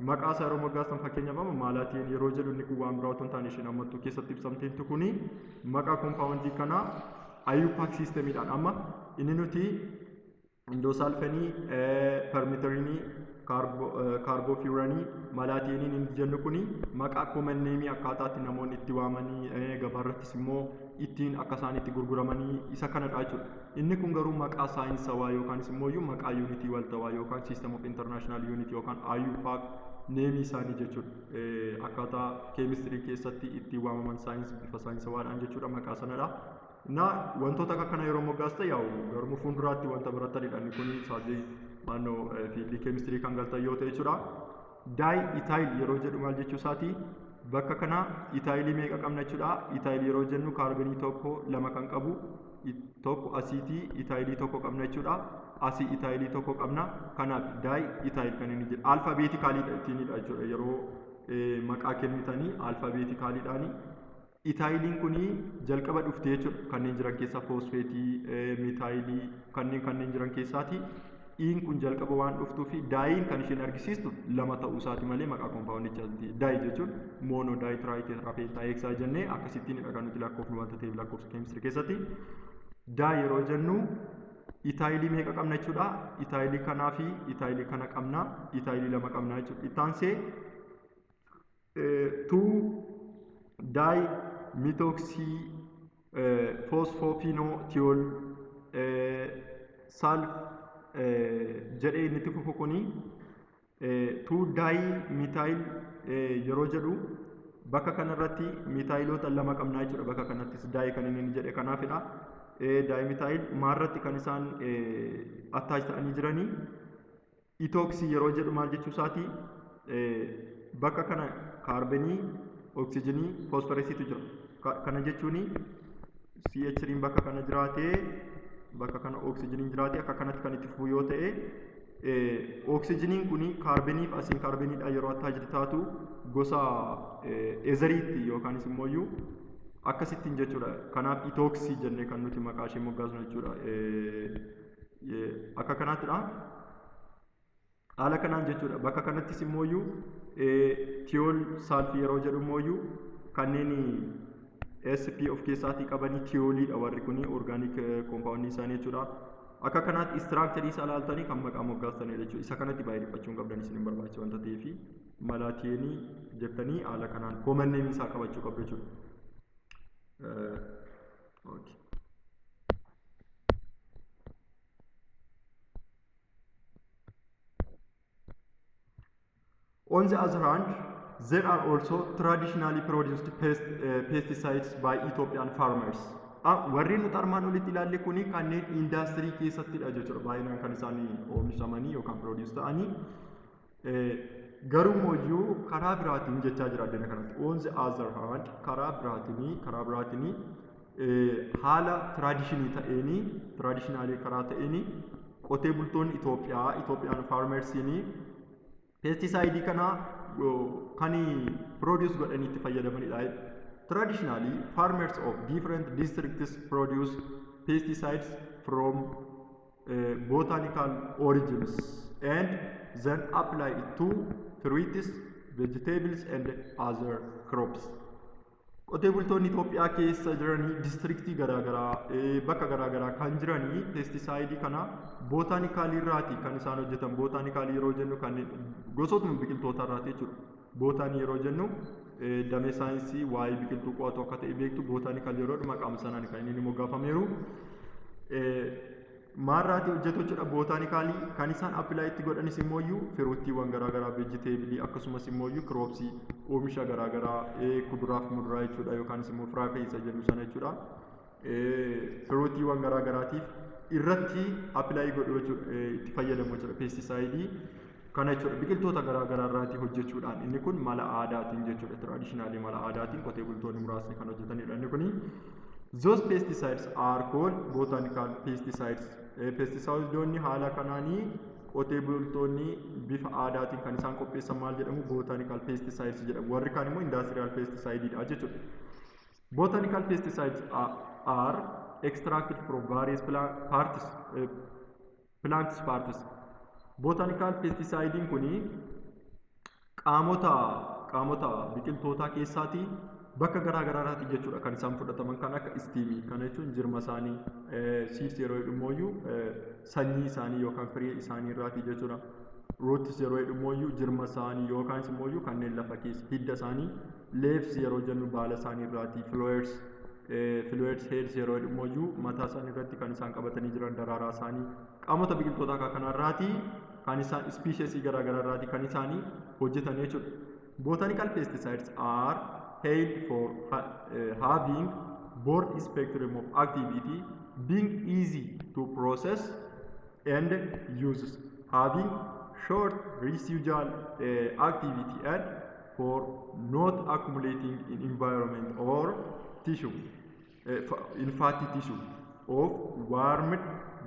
Maqaa isaa yeroo moggaastan, fakkeenyaaf amma malathion yeroo jedhu, inni kun waan biraa otoo hin taane isheen ammattuu keessatti ibsamteettu kuni maqaa compoundii kanaa IUPAC systemiidhaan amma inni nuti endosulfanii, permethrinii, carbofuranii, malathioniin inni jennu kuni maqaa common nameii akkaataatti namoonni itti waamanii gabaarrattis immoo ittiin akka isaan itti gurguramanii isa kanadha jechuudha. Inni kun garuu maqaa saayinsawaa yookaanis immoo maqaa yuunitii waltawaa yookaan System of International Unit yookaan IUPAC nameii isaanii jechuudha. Akkaataa keemistirii keessatti ittiin waamaman saayinsii bifa saayinsawaadhaan jechuudha, maqaa sanadha. Na wantoota akka kana yeroo moggaasta yaa'u garuu fuulduraatti wanta baratanidha. Inni kun saajii naannoo fieldii keemistirii kan galtan yoo ta'e jechuudha. Diethyl yeroo jedhu maal jechuu isaati? Bakka kana ethylii meeqa qabna jechuudha? Ethyl yeroo jennu kaarbenii tokko, lama kan qabu tokko, asiitii ethylii tokko qabna jechuudha. Asii ethylii tokko qabna. Kanaaf diethyl kan inni jedhu alphabeticaliidha ittiinidha jechuudha. Yeroo maqaa kennitanii alphabeticaliidhaani. Ethyliin kuni jalqaba dhufte jechuudha. Kanneen jiran keessaa phosphateii, methylii kanneen jiran keessaati. Iin kun jalqaba waan dhuftuu fi diin kan isheen argisiistu lama ta'uu isaati malee maqaa compoundichaati. Di jechuun mono, di, tri, tetra, penta, hexa jennee akkasittiinidha kan nuti lakkoofnu wanta ta'eef lakkoofsa keemistirii keessatti. Di yeroo jennu ethylii meeqa qabna jechuudha? Ethylii kanaa fi ethylii kana qabna. Ethylii lama qabna jechuudha. Ittaansee two dimethoxy phosphonothiol sulf jedhee inni itti fufu kuni two dimethyl yeroo jedhu bakka kanarratti methyloota lama qabnaa jechuudha. Bakka kanattis di kan inni jedhe kanaafidha. Dimethyl maarratti kan isaan attach ta'anii jiranii? Ethoxy yeroo jedhu maal jechuu isaati? Bakka kana kaarbenii, oksijiinii, foosforesiitu jira. Kana jechuun CH3 bakka kana jiraatee, bakka kana oksijiiniin jiraatee, akka kanatti kan itti fufu yoo ta'e, oksijiniin kun kaarbeniif asiin kaarbeniidha yeroo attach taatu gosa etheriitti yookaanis immoo akkasittiin jechuudha. Kanaaf ethoxy jennee kan nuti maqaa ishee moggaasnu jechuudha. Akka kanaattidha. Haala kanaan jechuudha. Bakka kanattis immoo thiol sulfii yeroo jedhu immoo kanneen SP of keessaatii qabanii thioliidha, warri kuni organic compoundii isaanii jechuudha. Akka kanaatti structureii isaa ilaaltanii kan maqaa moggaastanidha jechuudha. Isa kanatti baay'ee dhiphachuu hin qabdan, isin hin barbaachisu wanta ta'eef malathionii jettanii haala kanaan common name isaa qabachuu qabdu jechuudha. Okay. On the other hand, there are also traditionally produced pesticides by Ethiopian farmers. Warreen nuti armaan olitti ilaalle kuni kanneen indaastirii keessattidha jechuudha. Baay'inaan kan isaan oomishamanii yookaan produce ta'anii. Garuu mooyyuu karaa biraatiin jechaa jira addana kanatti. On the other hand, karaa biraatiin haala traditionii ta'eenii, traditionalii karaa ta'eenii qotee bultoonni Itoophiyaa, Itoophiyaan farmersiinii pesticideii kana kan produce godhanii itti fayyadamanidha. Traditionally, farmers of different districts produce pesticides from botanical origins and then apply it to fruits, vegetables and other crops. Qotee bultoonni Itoophiyaa keessa jiranii districtii garaagaraa, bakka garaagaraa kan jiranii pesticideii kana botanicalii irraati kan isaan hojjetan. Botanicalii yeroo jennu kanneen gosootuma biqiltoota irraati jechuudha. Botanyii yeroo jennu damee saayinsii waa'ee biqiltuu qo'atu akka ta'e beektu. Botanical yeroo maqaama sanaan kan inni moggaafameeru. Maarraati hojjetu jechuudha? Botanicalii kan isaan apply itti godhanis immooyyuu fruitiiwwan garaagaraa, vegetableii, akkasumas immooyyuu cropsii, oomisha garaagaraa, kuduraaf muduraa jechuudha, yookaanis immoo firaafee isa jennu sana jechuudha. Fruitiiwwan garaagaraatiif irratti apply godhu jechuudha, itti fayyadamu jechuudha pesticideii kana jechuudha, biqiltoota garaagaraa irraati hojjechuudhaan. Inni kun mala aadaatiin jechuudha, traditionalii mala aadaatiin qotee bultoonni muraasni kan hojjetanidha inni kuni. Those pesticides are called botanical pesticides. Pesticideonni haala kanaanii qotee bultoonni bifa aadaatiin kan isaan qopheessan maal jedhamu? Botanical pesticides jedhamu. Warri kaan immoo industrial pesticideidha jechuudha. Botanical pesticides are extracted from various parts, plants parts. Botanical pesticidein kuni qaamota biqiltootaa keessaatii bakka garaa garaatti jechuudha kan isaan fudhataman, kan akka stemii, kana jechuun jirma isaanii, seeds yeroo jedhu sanyii isaanii yookaan firii isaanii irraati jechuudha. Roots yeroo jedhu jirma isaanii yookaan immoo kanneen lafa keessa hidda isaanii, leaves yeroo jennu baala isaanii irraati, flowers Flower heads yeroo immoo mataa isaanii irratti kan isaan qabatanii jiran daraaraa isaanii qaamota biqiltoota akka kanarraati kan isaan species garaagaraa irraati kan isaanii hojjetan jechuudha. Botanical pesticides are hailed for having broad spectrum of activity, being easy to process and uses, having short residual activity and for not accumulating in environment or tissue, in fatty tissue of warm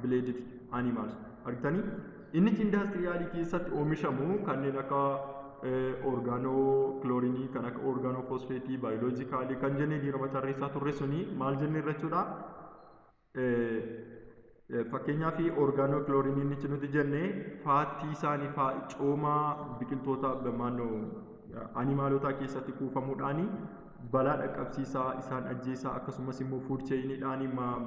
blooded animals. Argitanii, inni industrialii keessatti oomishamu kanneen akka organochlorineii, kan akka organophosphateii, biologicalii kan jennee diirama tarreessaa turre suni maal jennee jechuudha. Fakkeenyaaf, organochlorineiin inni nuti jenne fatty isaanii coomaa biqiltoota naannoo animalotaa keessatti kuufamuudhaan balaa dhaqqabsiisaa, isaan ajjeesaa, akkasumas immoo food chainiidhaan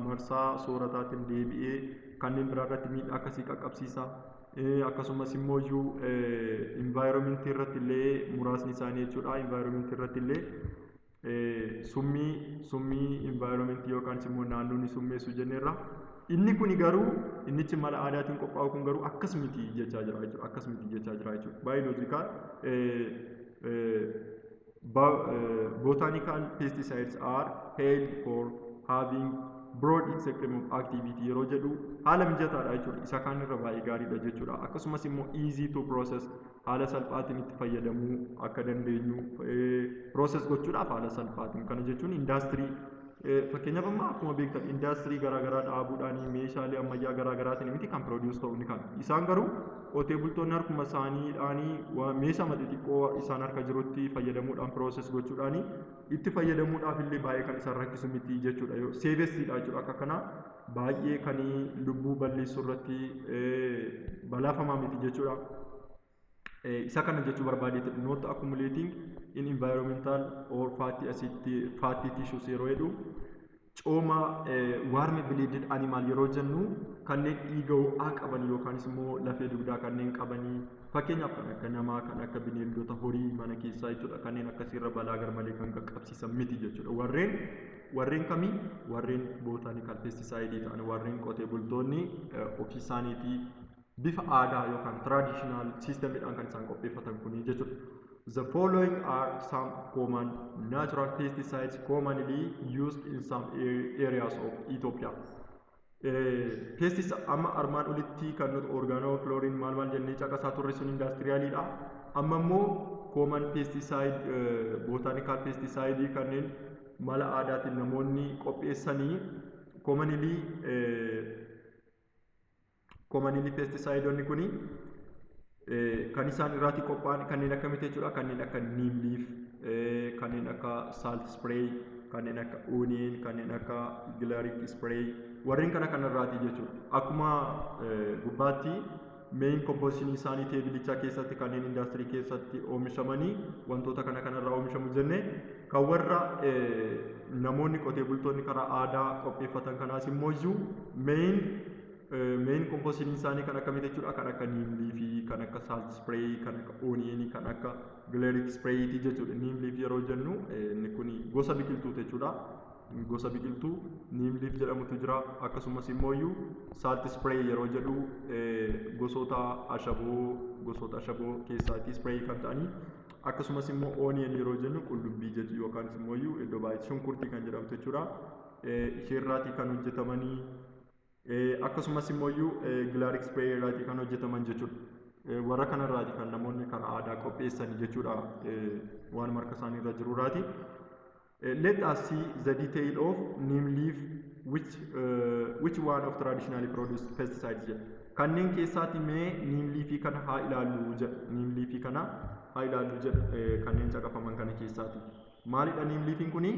marsaa soorataatiin deebi'ee kanneen biraa irratti miidhaa akkasii qaqqabsiisa. Akkasumas immoo iyyuu environmentii irratti illee muraasni isaanii jechuudha, environmentii irratti illee summii environmentii yookaan immoo naannoo ni summeessu jenneerra. Inni kuni garuu, innichi mala aadaatiin qophaa'u kun garuu akkas miti jechaa jira jechuudha. Akkas miti jechaa jira jechuudha. Biological, botanical pesticides are hailed for having broad spectrum of activity yeroo jedhu haala mijataadha jechuudha. Isa kaan irra baay'ee gaariidha jechuudha. Akkasumas immoo easy to process, haala salphaatiin itti fayyadamuu akka dandeenyu, process gochuudhaaf haala salphaatiin. Kana jechuun indaastirii, fakkeenyaaf, amma akkuma beektan indaastirii garaagaraa dhaabuudhaan meeshaalee ammayyaa garaagaraatiin miti kan produce ta'u ni kan isaan, garuu qotee bultoonni harkuma isaaniidhaanii meeshaa xixiqqoo isaan harka jirutti fayyadamuudhaan process gochuudhaan itti fayyadamuudhaaf illee baay'ee kan isaan rakkisu miti jechuudha. Safestiidha jechuudha. Akka kana baay'ee kan lubbuu balleessuu irratti balaafamaa miti jechuudha. Isa kana jechuu barbaadeeti. Not accumulating in environmental or fatty acid, fatty tissues yeroo jedhu, cooma warm blooded animal yeroo jennu kanneen dhiiga ho'aa qaban yookaanis immoo lafee dugdaa kanneen qabanii, fakkeenyaaf kan akka namaa, kan akka bineeldota horii mana keessaa jechuudha, kanneen akkasiirra balaa garmalee kan qaqqabsiisan miti jechuudha. Warreen kamii? Warreen botanical pesticideii ta'an, warreen qotee bultoonni ofii isaaniitii bifa aadaa yookaan traditional systemidhaan kan isaan qopheeffatan kuni jechuudha. The following are some common natural pesticides commonly used in some areas of Ethiopia. Pesticide amma armaan olitti kan nuti organochlorine maal maal jennee caqasaa turre sun industrialiidha. Amma immoo common pesticide, botanical pesticide kanneen mala aadaatiin namoonni qopheessanii, commonly pesticideonni kuni kan isaan irraati qophaa'an kanneen akkamitti jechuudha? Kanneen akka neem leaf, kanneen akka salt spray, kanneen akka onion, kanneen akka garlic spray, warreen kana kanarraati jechuudha. Akkuma gubbaatti main composition isaanii tableichaa keessatti kanneen indaastirii keessatti oomishamanii wantoota kana kanarraa oomishamu jenne, kan warra namoonni qotee bultoonni karaa aadaa qopheeffatan kanaas immoo iyyuu main composition isaanii kan akkamitti jechuudha? Kan akka neem leafii, kan akka salt spray, kan akka onion, kan akka garlic sprayti jechuudha. Neem leaf yeroo jennu inni kun gosa biqiltuu jechuudha. Gosa biqiltuu neem leaf jedhamutu jira. Akkasumas immoo iyyuu salt spray yeroo jedhu gosoota ashaboo keessaatii spray kan ta'anii, akkasumas immoo onion yeroo jennu qullubbii jechuu yookaan immoo iyyuu iddoo baay'ee shunkurtii kan jedhamtu jechuudha. Isheerraatii kan hojjetamanii, akkasumas immoo iyyuu garlic spray irraatii kan hojjetaman jechuudha. Warra kanarraati kan namoonni karaa aadaa qopheessan jechuudha, waan marka isaanii irra jirurraati. Let us see the detail of neem leaf, which one of traditionally produced pesticides jedha. Kanneen keessaati mee neem leafii kana haa ilaallu jedha. Neem leafii kana haa ilaallu jedha, kanneen caqafaman kana keessaati. Maalidha neem leafiin kuni?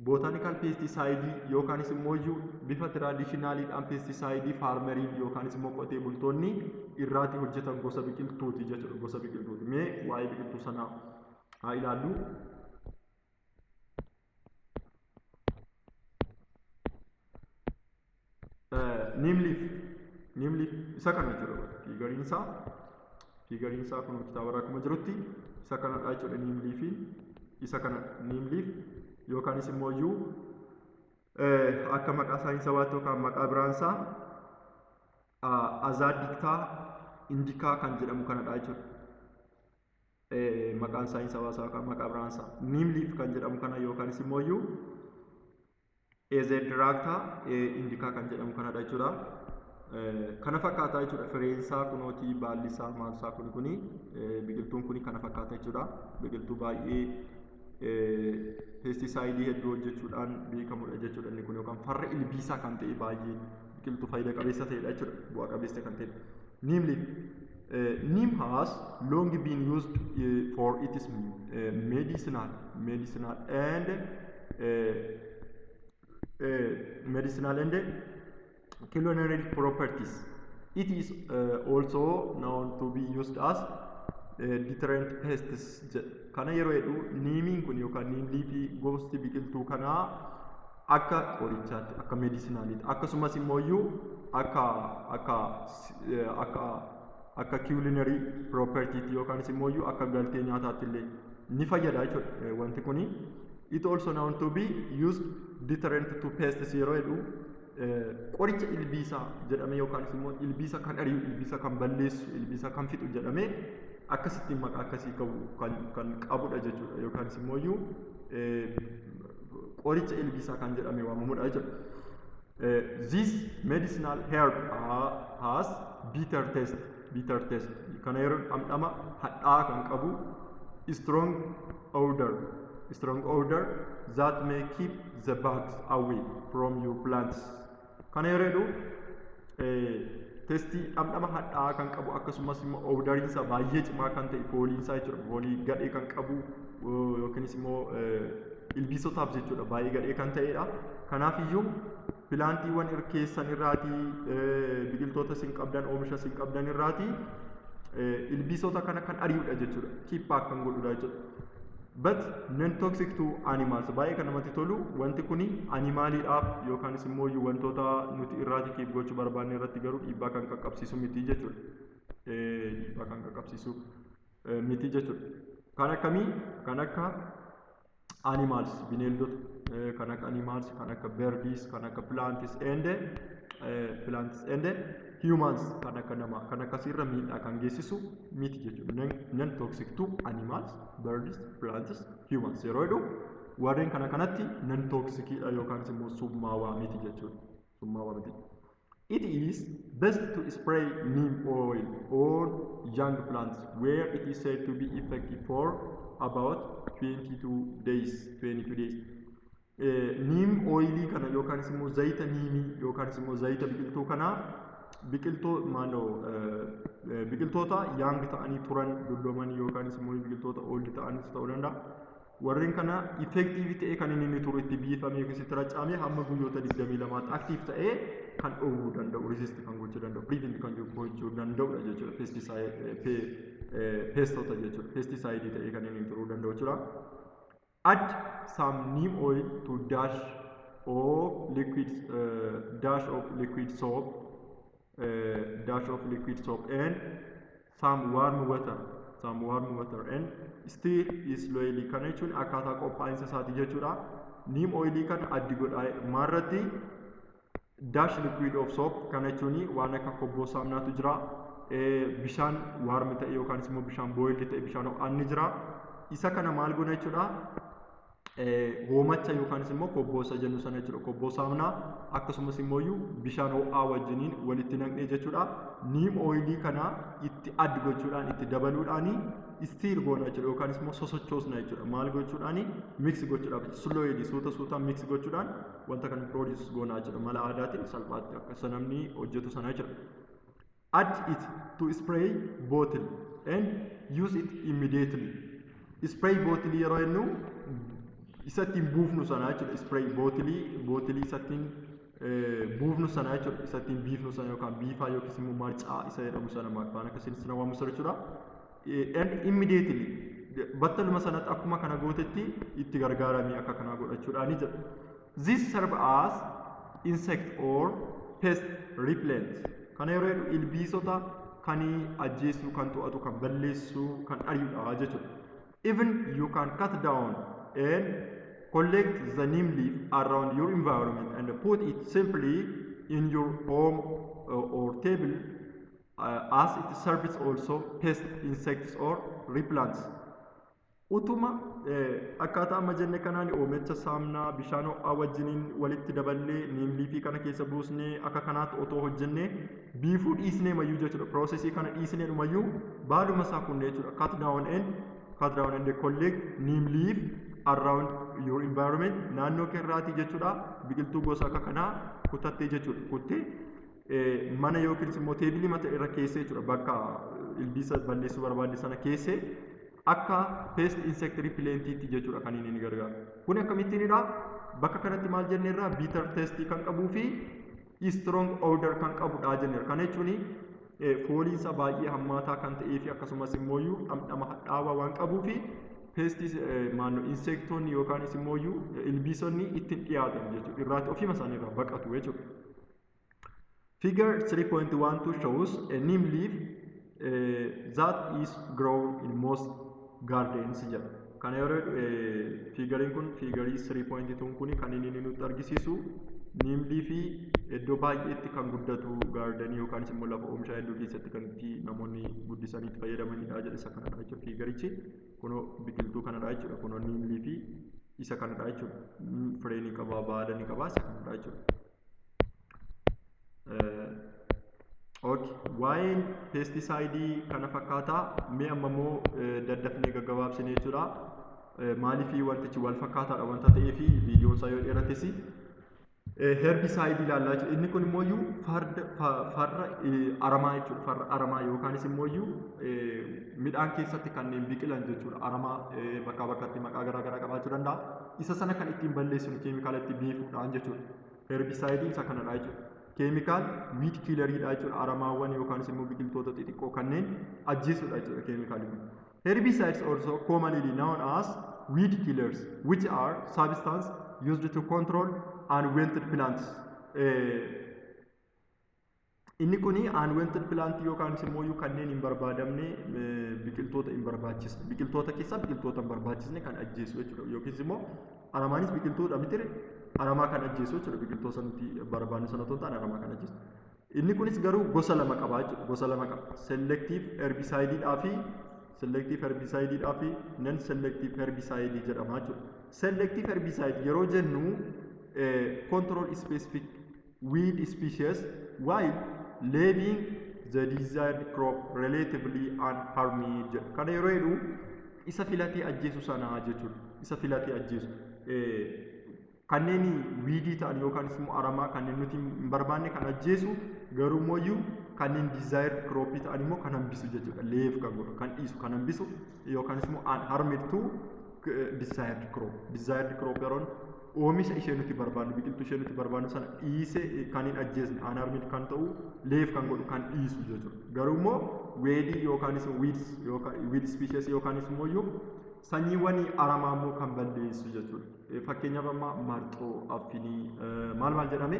Botanical pesticide yookaanis immoo iyyuu bifa traditionaliidhaan pesticide farmeriin yookaanis immoo qotee bultoonni irraati hojjetan gosa biqiltuuti jechuudha. Gosa biqiltuuti. Mee waa'ee biqiltuu sanaa haa ilaallu. Neem leaf, neem leaf isa kana jechuudha. Figureiin isaa kun kitaaba irraa akkuma jirutti isa kanadha jechuudha. Neem leafiin isa kana, neem leaf yookaanis immoo iyyuu Akka maqaa saayinsawaatti yookaan maqaa biraansaa Azadirachta indica kan jedhamu kanadha jechuudha. Maqaan saayinsawaa isaa yookaan maqaa biraansaa neem leaf kan jedhamu kana yookaanis immoo iyyuu Azadirachta indica kan jedhamu kanadha jechuudha. Kana fakkaataa jechuudha. Fireensaa kunootii, baalli isaa, maalsaa kuni biqiltuun kuni kana fakkaata jechuudha. Biqiltuu baay'ee pesticideii hedduu hojjechuudhaan beekamudha jechuudha inni kun, yookaan farra ilbiisaa kan ta'e, baay'ee biqiltuu faayida qabeessa ta'edha jechuudha. Bu'aa qabeessa kan ta'edha. Neem leaf. Neem has long been used for its medicinal and culinary properties. It is also known to be used as deterrent pests. Kana yeroo jedhu, neemiin kun yookaan neem leafii gosti biqiltuu kanaa akka qorichaatti, akka medicinaliitti, akkasumas immoo iyyuu akka culinary propertytti yookaanis immoo iyyuu akka galtee nyaataatti illee ni fayyada jechuudha wanti kuni. It also known to be used deterrent to pests yeroo jedhu, qoricha ilbiisaa jedhamee yookaanis immoo ilbiisa kan ari'u, ilbiisa kan balleessu, ilbiisa kan fixu jedhamee akkasittiin maqaa akkasii qabu kan qabudha jechuudha, yookaanis immoo iyyuu qoricha ilbiisaa kan jedhamee waamamudha jechuudha. This medicinal herb has bitter taste. Bitter taste kana yeroo dhamdhama hadhaa kan qabu, strong odor that may keep the bugs away from your plants. Kana yeroo jedhu, tasteii dhamdhama hadhaa kan qabu, akkasumas immoo odoriinsa baay'ee cimaa kan ta'e, fooliinsaa jechuudha, foolii gadhee kan qabu yookiinis immoo ilbiisotaaf jechuudha baay'ee gadhee kan ta'edha. Kanaaf iyyuu plantiiwwan keessan irraatii, biqiltoota isin qabdan, oomisha isin qabdan irraatii ilbiisota kana kan ari'udha jechuudha. Keep back kan godhudha jechuudha. But non toxic to animals. Baay'ee kan namatti tolu, wanti kuni animaliidhaaf yookaanis immoo wantoota nuti irraatii keep gochuu barbaanne irratti garuu dhiibbaa kan qaqqabsiisu miti jechuudha. Dhiibbaa kan qaqqabsiisu miti jechuudha. Kan akkamii? Kan akka animals, bineeldota, kan akka animals, kan akka birds, kan akka plants and humans, kan akka namaa, kan akkasiirra miidhaa kan geessisu miti jechuudha. Non toxic to animals, birds, plants, humans yeroo jedhu, warreen kana kanatti non toxicidha yookaan immoo summaawaa miti jechuudha. Summaawaa miti. It is best to spray neem oil on young plants, where it is said to be effective for about 22 days. 22 days. Neem oilii kana yookaanis immoo zayita niimii yookaanis immoo zayita biqiltuu kanaa biqiltuu maaloo biqiltoota young ta'anii turan, dulloomanii yookaanis immoo biqiltoota old ta'anis ta'uu danda'a. Warreen kana effective ta'ee kan inni turu, itti biifamee yookiis itti racaamee hamma guyyoota 22tti active ta'ee kan dhoowwuu danda'u, resist kan gochuu danda'u, prevent kan gochuu danda'udha jechuudha. Pesticide, pestota jechuudha. Pesticideii ta'ee kan inni turuu danda'u jechuudha. Add some neem oil to dash of liquid soap, dash of liquid soap and some warm water and stir slowly. Kana jechuun akkaataa qophaa'insa isaati jechuudha. Neem oilii kana add godhaa maarratti? Dash liquid of soap kana jechuun waan akka kobboo saamunaatu jira, bishaan warm ta'e yookaanis immoo bishaan boiled ta'e, bishaan ho'aan ni jira. Isa kana maal goona jechuudha? Hoomacha yookaanis immoo kobboosa jennu sana jechuudha, kobboo saamunaa akkasumas immoo bishaan ho'aa wajjiniin walitti naqnee jechuudha. Neem oilii kana itti add gochuudhaan, itti dabaluudhaan stir goona jechuudha, yookaanis immoo sosochoosna jechuudha. Maal gochuudhaan? Mix gochuudhaaf, slowly, suuta suutaan mix gochuudhaan wanta kana produce goona jechuudha, mala aadaatiin salphaatti akka isa namni hojjetu sana jechuudha. Add it to spray bottle and use it immediately. Spray bottle yeroo jennu isa ittiin buufnu sana jechuudha. Spray bottle, bottle isa ittiin buufnu sana jechuudha. Isa ittiin biifnu sana yookaan biifaa yookiis immoo marcaa isa jedhamu sana, waan akkasiin sana waamu sana jechuudha. And immediately, battaluma sanatti akkuma kana gootetti itti gargaaramii akka kanaa godhachuudhaani jedha. This serve as insect or pest repellent. Kana yeroo jedhu, ilbiisota kan ajjeessu, kan to'atu, kan balleessu, kan ari'udha jechuudha. Even you can cut down and Collect the neem leaf around your environment and put it simply in your home or table, as it serves also pest insects or repellents. Utuma akkaataa amma jenne kanaan oomicha saamnaa bishaan ho'aa wajjiniin walitti daballee neem leafii kana keessa buusnee akka kanaatti otoo hojjennee biifuu dhiisnee mayyuu jechuudha. Processii kana dhiisnee dhumayyuu baaluma isaa kunnee jechuudha. Cut down and collect neem leaf around your environment, naannoo keerraatii jechuudha. Biqiltuu gosa akka kanaa kutattee jechuudha. Kuttee mana yookiin immoo tableii mata irra keessee jechuudha. Bakka ilbiisa balleessuu barbaadde sana keessee akka pest insect repellentiitti jechuudha kan inni gargaaru. Kun akkamittiinidha? Bakka kanatti maal jenneerra? Bitter taste kan qabuu fi strong odor kan qabudha jenneerra. Kana jechuun fooliinsa baay'ee hammaataa kan ta'ee fi akkasumas immoo dhamdhama hadhaawaa waan qabuu fi pestii maannoo insectonni yookaanis immoo ilbiisonni ittiin dhiyaatan jechuudha. Irraatti ofiima isaanii irraa baqatu jechuudha. Figure 3.12 shows a neem leaf that is grown in most gardens jedha. Kana yeroo figureiin kun, figureii 3.2 kun, kan inni nutti argisiisu neem leafii iddoo baay'eetti kan guddatu, gardenii yookaanis immoo lafa oomishaa hedduu keessatti kan itti namoonni guddisanii itti fayyadamanidha jedha. Isa kanadha jechuudha figureichi. Kunoo biqiltuu kanadha jechuudha. Kunoo neem leafii isa kanadha jechuudha. Firee ni qaba, baala ni qaba, isa kanadha jechuudha. Okay. Waa'een pesticideii kana fakkaataa. Mee amma immoo daddafnee gaggabaabsine jechuudha. Maaliifii wantichi wal fakkaataadha wanta ta'eefi viidiyoon isaa yoo dheerates herbicideii ilaallaa jechuudha. Inni kun immoo farra aramaa jechuudha. Farra aramaa yookaanis immoo midhaan keessatti kanneen biqilan jechuudha. Aramaa bakkaa bakkatti maqaa garaa garaa qabaachuu danda'a. Isa sana kan ittiin balleessinu keemikaala itti biifuudhaan jechuudha. Herbicideii isa kanadha jechuudha. Chemical weed killeriidha jechuudha. Aramaawwan yookaanis immoo biqiltoota xixiqqoo kanneen ajjeesudha jechuudha keemikaalli kun. Herbicides, also commonly known as weed killers, which are substance used to control unwanted plants. Inni kuni unwanted plant yookaanis immoo kanneen hin barbaadamne, biqiltoota hin barbaachisne, biqiltoota keessaa biqiltoota hin barbaachisne kan ajjeesu jechuudha. Yookiis immoo aramaanis biqiltoota miti, aramaa kan ajjeesu jechuudha. Biqiltoota nuti barbaannu sana otoo hin taane aramaa kan ajjeesu. Inni kunis garuu gosa lama qaba jechuudha. Gosa lama qaba. Selective herbicideidhaa fi non selective herbicide jedhama jechuudha. Selective herbicide yeroo jennu control specific weed species while leaving the desired crop relatively unharmed jedha. Kana yeroo jedhu isa filatee ajjeesu sana jechuudha. Isa filatee ajjeesu. Kanneen weedii ta'an yookaan immoo aramaa kanneen nuti hin barbaanne kan ajjeesu, garuu immoo kanneen desired crop ta'an immoo kan hambisu jechuudha. Leave kan godhu, kan dhiisu, kan hambisu yookaan immoo unharmed to desired crop. Desired crop yeroon oomisha ishee nuti barbaannu, biqiltuu ishee nuti barbaannu sana dhiisee kan hin ajjeesne, unharmed kan ta'u, leave kan godhu, kan dhiisu jechuudha. Garuu immoo weedii yookaanis weeds yookaan weed species yookaanis immoo sanyiiwwan aramaa immoo kan balleessu jechuudha. Fakkeenyaaf amma marxoo, affinii, maal maal jedhame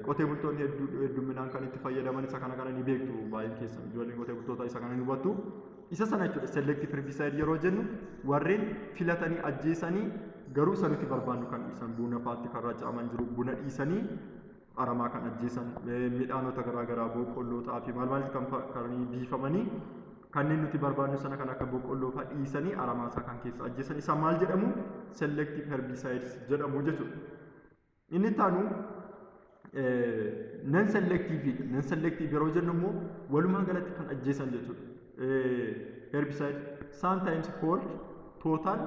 qotee bultoonni hedduminaan kan itti fayyadaman isa kana ni beektu. Baay'een keessan ijoolleen qotee bultoota isa kana ni hubattu. Isa sana jechuudha. Selective herbicide yeroo jennu warreen filatanii ajjeesanii garuu isa nuti barbaannu kan dhiisan. Buna faatti kan raca'aman jiru, buna dhiisanii aramaa kan ajjeesan, midhaanota garaagaraa, boqqolloo, xaafii, maal maalitti kan biifamanii kanneen nuti barbaannu sana kan akka boqqolloo fa'aa dhiisanii aramaa isaa kan keessa ajjeesan isa maal jedhamu? Selective herbicides jedhamu jechuudha. Inni itti non selective. Non selective yeroo jennu immoo walumaa galatti kan ajjeesan jechuudha. Herbicide sometimes called total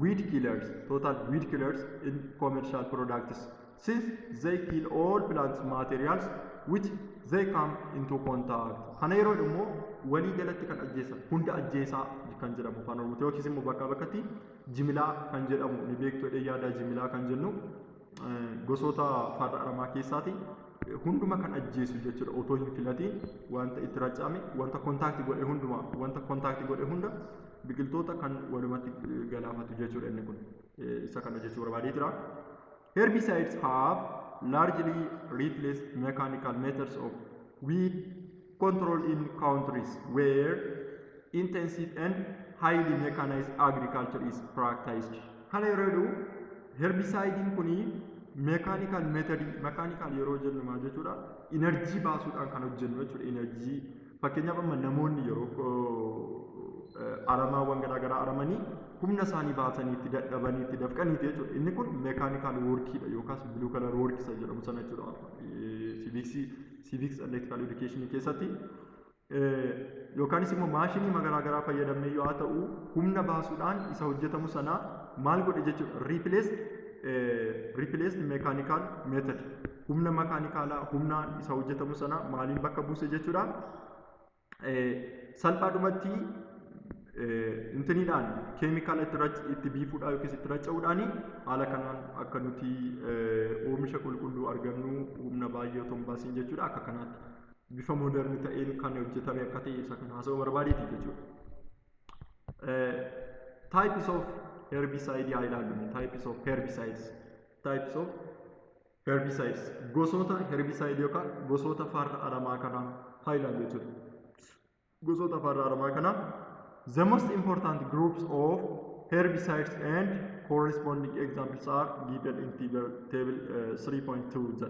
weed killers in commercial products, since they kill all plant materials which they come into contact. Kana yeroo immoo walii galatti kan ajjeesan, hunda ajjeesaa kan jedhamu afaan Oromooti, yookiis immoo bakkaa bakkatti jimilaa kan jedhamu ni beektu jedhee yaada. Jimilaa kan jennu gosoota farra aramaa keessaati. Hunduma kan ajjeesu jechuudha. Otoo hin filatiin wanta itti raca'ame, wanta contactii godhe hunduma, wanta contactii godhe hunda biqiltoota kan walumatti galaafatu jechuudha. Inni kun isa kana jechuu barbaadee jira. Herbicides have largely replaced mechanical methods of weed control in countries where intensive and highly mechanized agriculture is practiced. Kana yeroo jedhu, herbicideiin kuni mechanical methodii, mechanical yeroo jennu maal jechuudha? Energy baasuudhaan kan hojjennu jechuudha. Energy, fakkeenyaaf, amma namoonni yeroo aramaawwan garaa garaa aramanii humna isaanii baasanii itti dadhabanii itti dafqaniiti jechuudha. Inni kun mechanical workiidha yookaas blue collar workii isa jedhamu sana jechuudha. Civics and ethical education keessatti yookaanis immoo maashinii garaa garaa fayyadamnee yoo haa ta'u, humna baasuudhaan isa hojjetamu sana maal godhe jechuudha? Replaced mechanical method, humna mechanicalaa, humnaan isa hojjetamu sana maaliin bakka buuse jechuudha? Salphaadhumatti intiniidhaan, keemikaala itti biifuudhaan yookiis itti raca'uudhaan, haala kanaan akka nuti oomisha qulqulluu argannu humna baay'ee otoo hin baasiin jechuudha, akka kanaatti bifa modern ta'een kan hojjetame akka ta'e isa kana haasa'uu barbaadeeti jechuudha. Types of herbicide haa ilaallu. Types of herbicides. Types of herbicides. Gosoota herbicide yookaan gosoota farra aramaa kanaa haa ilaallu jechuudha. Gosoota farra aramaa kanaa. The most important groups of herbicides and corresponding examples are given in table 3.2 jedha.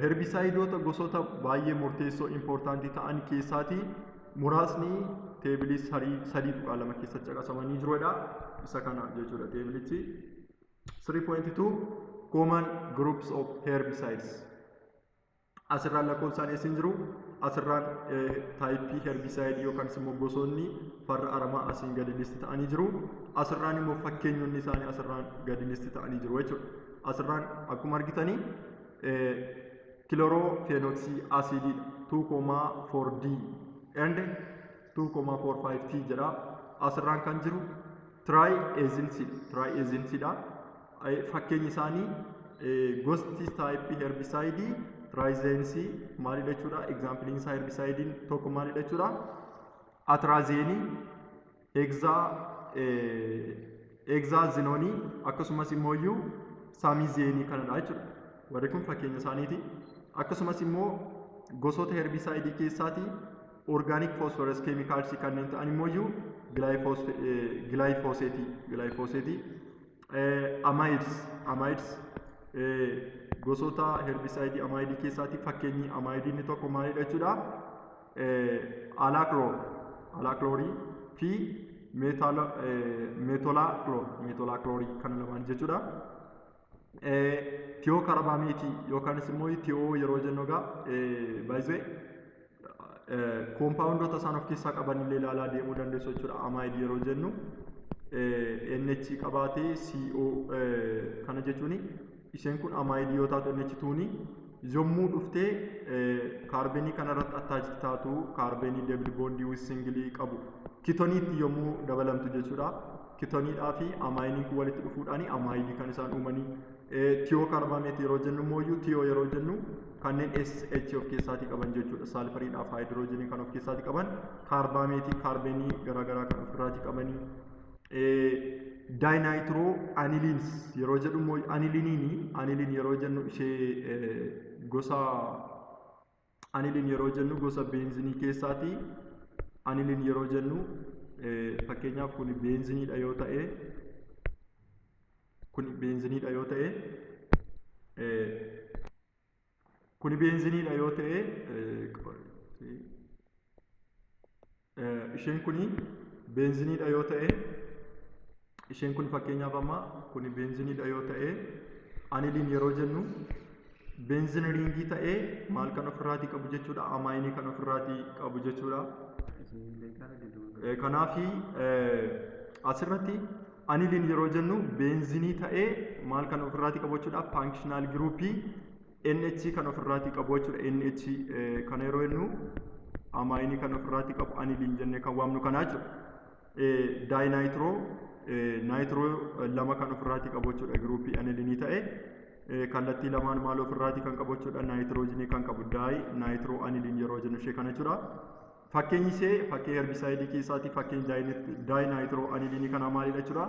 Herbicideoota gosoota baay'ee murteessoo, importantii ta'an keessaatii muraasni tableii 3.2 keessatti caqasamanii jirudha. Isa kana jechuudha tableichi. 3.2 Common groups of herbicides. Asirraan lakkoofsaan eessin jiru, asirraan typeii herbicideii yookaan immoo gosoonni farra aramaa asiin gadi list ta'anii jiru. Asirraan immoo fakkeenyonni isaanii asirraan gadi list ta'anii jiru jechuudha. Asirraan akkuma argitanii chlorophenoxy acidii 2,4 D and 2,45 T jedha. Asirraan kan jiru triazinesiidha. Fakkeenyi isaanii, gosti typeii herbicideii triazinesii maalidha jechuudha? Exampleiin isaa, herbicideiin tokko maalidha jechuudha? Atrazineii, hexazinoneii, akkasumas immoo iyyuu samizineii kanadha jechuudha. Warri kun fakkeenya isaaniiti. Akkasumas immoo gosoota herbicideii keessaatii organic phosphorus chemicalsii kanneen ta'an immoo iyyuu glyphosateii, amides, gosoota herbicideii amideii keessaatii fakkeenyi amideii inni tokko maalidha jechuudha? Alachlor, alachlorii fi metolachlor, metolachlorii kana lamaan jechuudha. Thiocarbamateii yookaanis immoo thio yeroo jennu egaa, baay'ee compoundoota isaan of keessaa qaban illee ilaalaa deemuu dandeessu jechuudha. Amideii yeroo jennu NH qabaatee CO kana jechuun, isheen kun amideii yoo taatu, NH2 yommuu dhuftee carbonii kanarratti attach taatu, carbonii double bondii with singleii qabu ketoneiitti yommuu dabalamtu jechuudha. Ketoneiidhaa fi amineiin kun walitti dhufuudhaan amideii kan isaan uumanii. Thiocarbamate yeroo jennu immoo, thio yeroo jennu kanneen SH of keessaatii qaban jechuudha. Sulfuriidhaaf hydrogenii kan of keessaatii qaban, carbamateii carbonii garaagaraa kan ofirraatii qabanii. Dinitro anilines yeroo jedhu immoo, anilineiini, aniline yeroo jennu ishee gosa, aniline yeroo jennu gosa benzeneii keessaatii. Aniline yeroo jennu, fakkeenyaaf, kun benzeneiidha yoo ta'e, kun benzeneiidha yoo ta'e, kun benzeneiidha yoo ta'e, isheen kuni benzeneiidha yoo ta'e, isheen kun, fakkeenyaaf, amma kun benzeneiidha yoo ta'e, aniline yeroo jennu benzene ringii ta'ee maal kan ofirraatii qabu jechuudha? Amineii kan ofirraatii qabu jechuudha. Kanaafi asirratti aniline yeroo jennu benzeneii ta'ee maal kan ofirraatii qabu jechuudha? Functional groupii NH kan ofirraatii qabu jechuudha. NH kana yeroo jennu amineii kan ofirraatii qabu aniline jennee kan waamnu kanaa jechuudha. Dinitro, nitro lama kan ofirraatii qabu jechuudha. Groupii anilineii ta'e kallattii lamaan maal ofirraatii kan qabu jechuudha? Nitrogenii kan qabu dinitro aniline yeroo jennu ishee kana jechuudha. Fakkeenyi ishee, fakkii herbicideii keessaatii fakkeenyi dinitro anilineii kanaa maalidha jechuudha?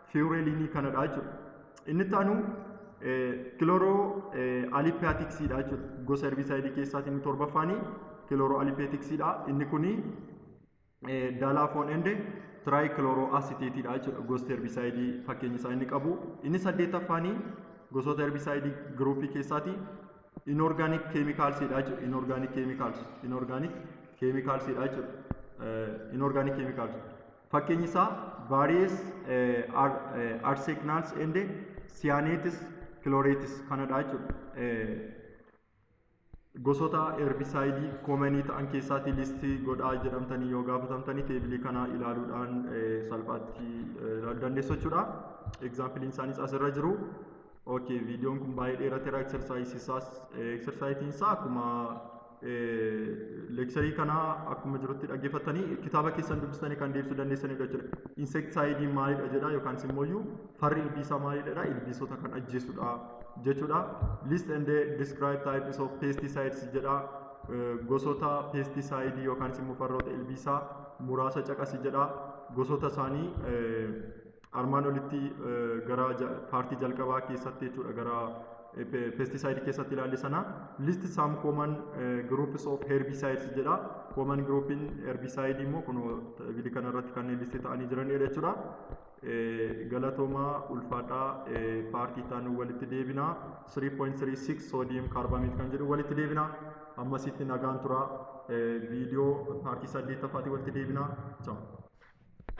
Trifluralineii kanadha jechuudha. Inni itti aanu chloro aliphaticsiidha jechuudha. Gosa herbicideii keessaatii inni torbaffaanii chloro aliphaticsiidha. Inni kuni dalapon and Trichloroacetateiidha jechuudha gosti herbicideii fakkeenya isaa inni qabu. Inni saddeettaffaanii gosoota herbicideii groupii keessaati inorganic chemicalsiidha jechuudha. Inorganic chemicals, inorganic chemicalsiidha jechuudha. Inorganic chemicals. Fakkeenyi isaa various arsenicals and cyanates, chlorates kanadha jechuudha. Gosoota herbicideii commonii ta'an keessaatii listii godhaa jedhamtanii yoo gaafatamtanii, tableii kana ilaaluudhaan salphaatti ilaaluu dandeessu jechuudha. Exampleiin isaaniis asirra jiru. Okay, viidiyoon kun baay'ee dheerateera. Exerciseii isaas, exerciseiin isaa akkuma lectureii kana akkuma jirutti dhaggeeffattanii kitaaba keessan dubbistanii kan deebisuu dandeessanidha jechuudha. Insecticideii maalidha jedha yookaan immoo farri ilbiisaa maalidha? Ilbiisota kan ajjeesudha jechuudha. List and describe types of pesticides jedha. Gosoota pesticideii yookaan immoo farroota ilbiisaa muraasa caqasi jedha. Gosoota isaanii armaan olitti gara partii jalqabaa keessatti jechuudha, gara pesticide keessatti ilaalle sana. List some common groups of herbicides jedha. Common groupiin herbicide immoo kun tableii kana irratti kanneen listii ta'anii jiranidha jechuudha. Galatoomaa, ulfaadhaa. Partii itti walitti deebina. 3.36 sodium carbamate kan jedhu walitti deebina. Ammasitti nagaan tura. Viidiyoo partii saddeettaffaatii walitti deebina. Ciao.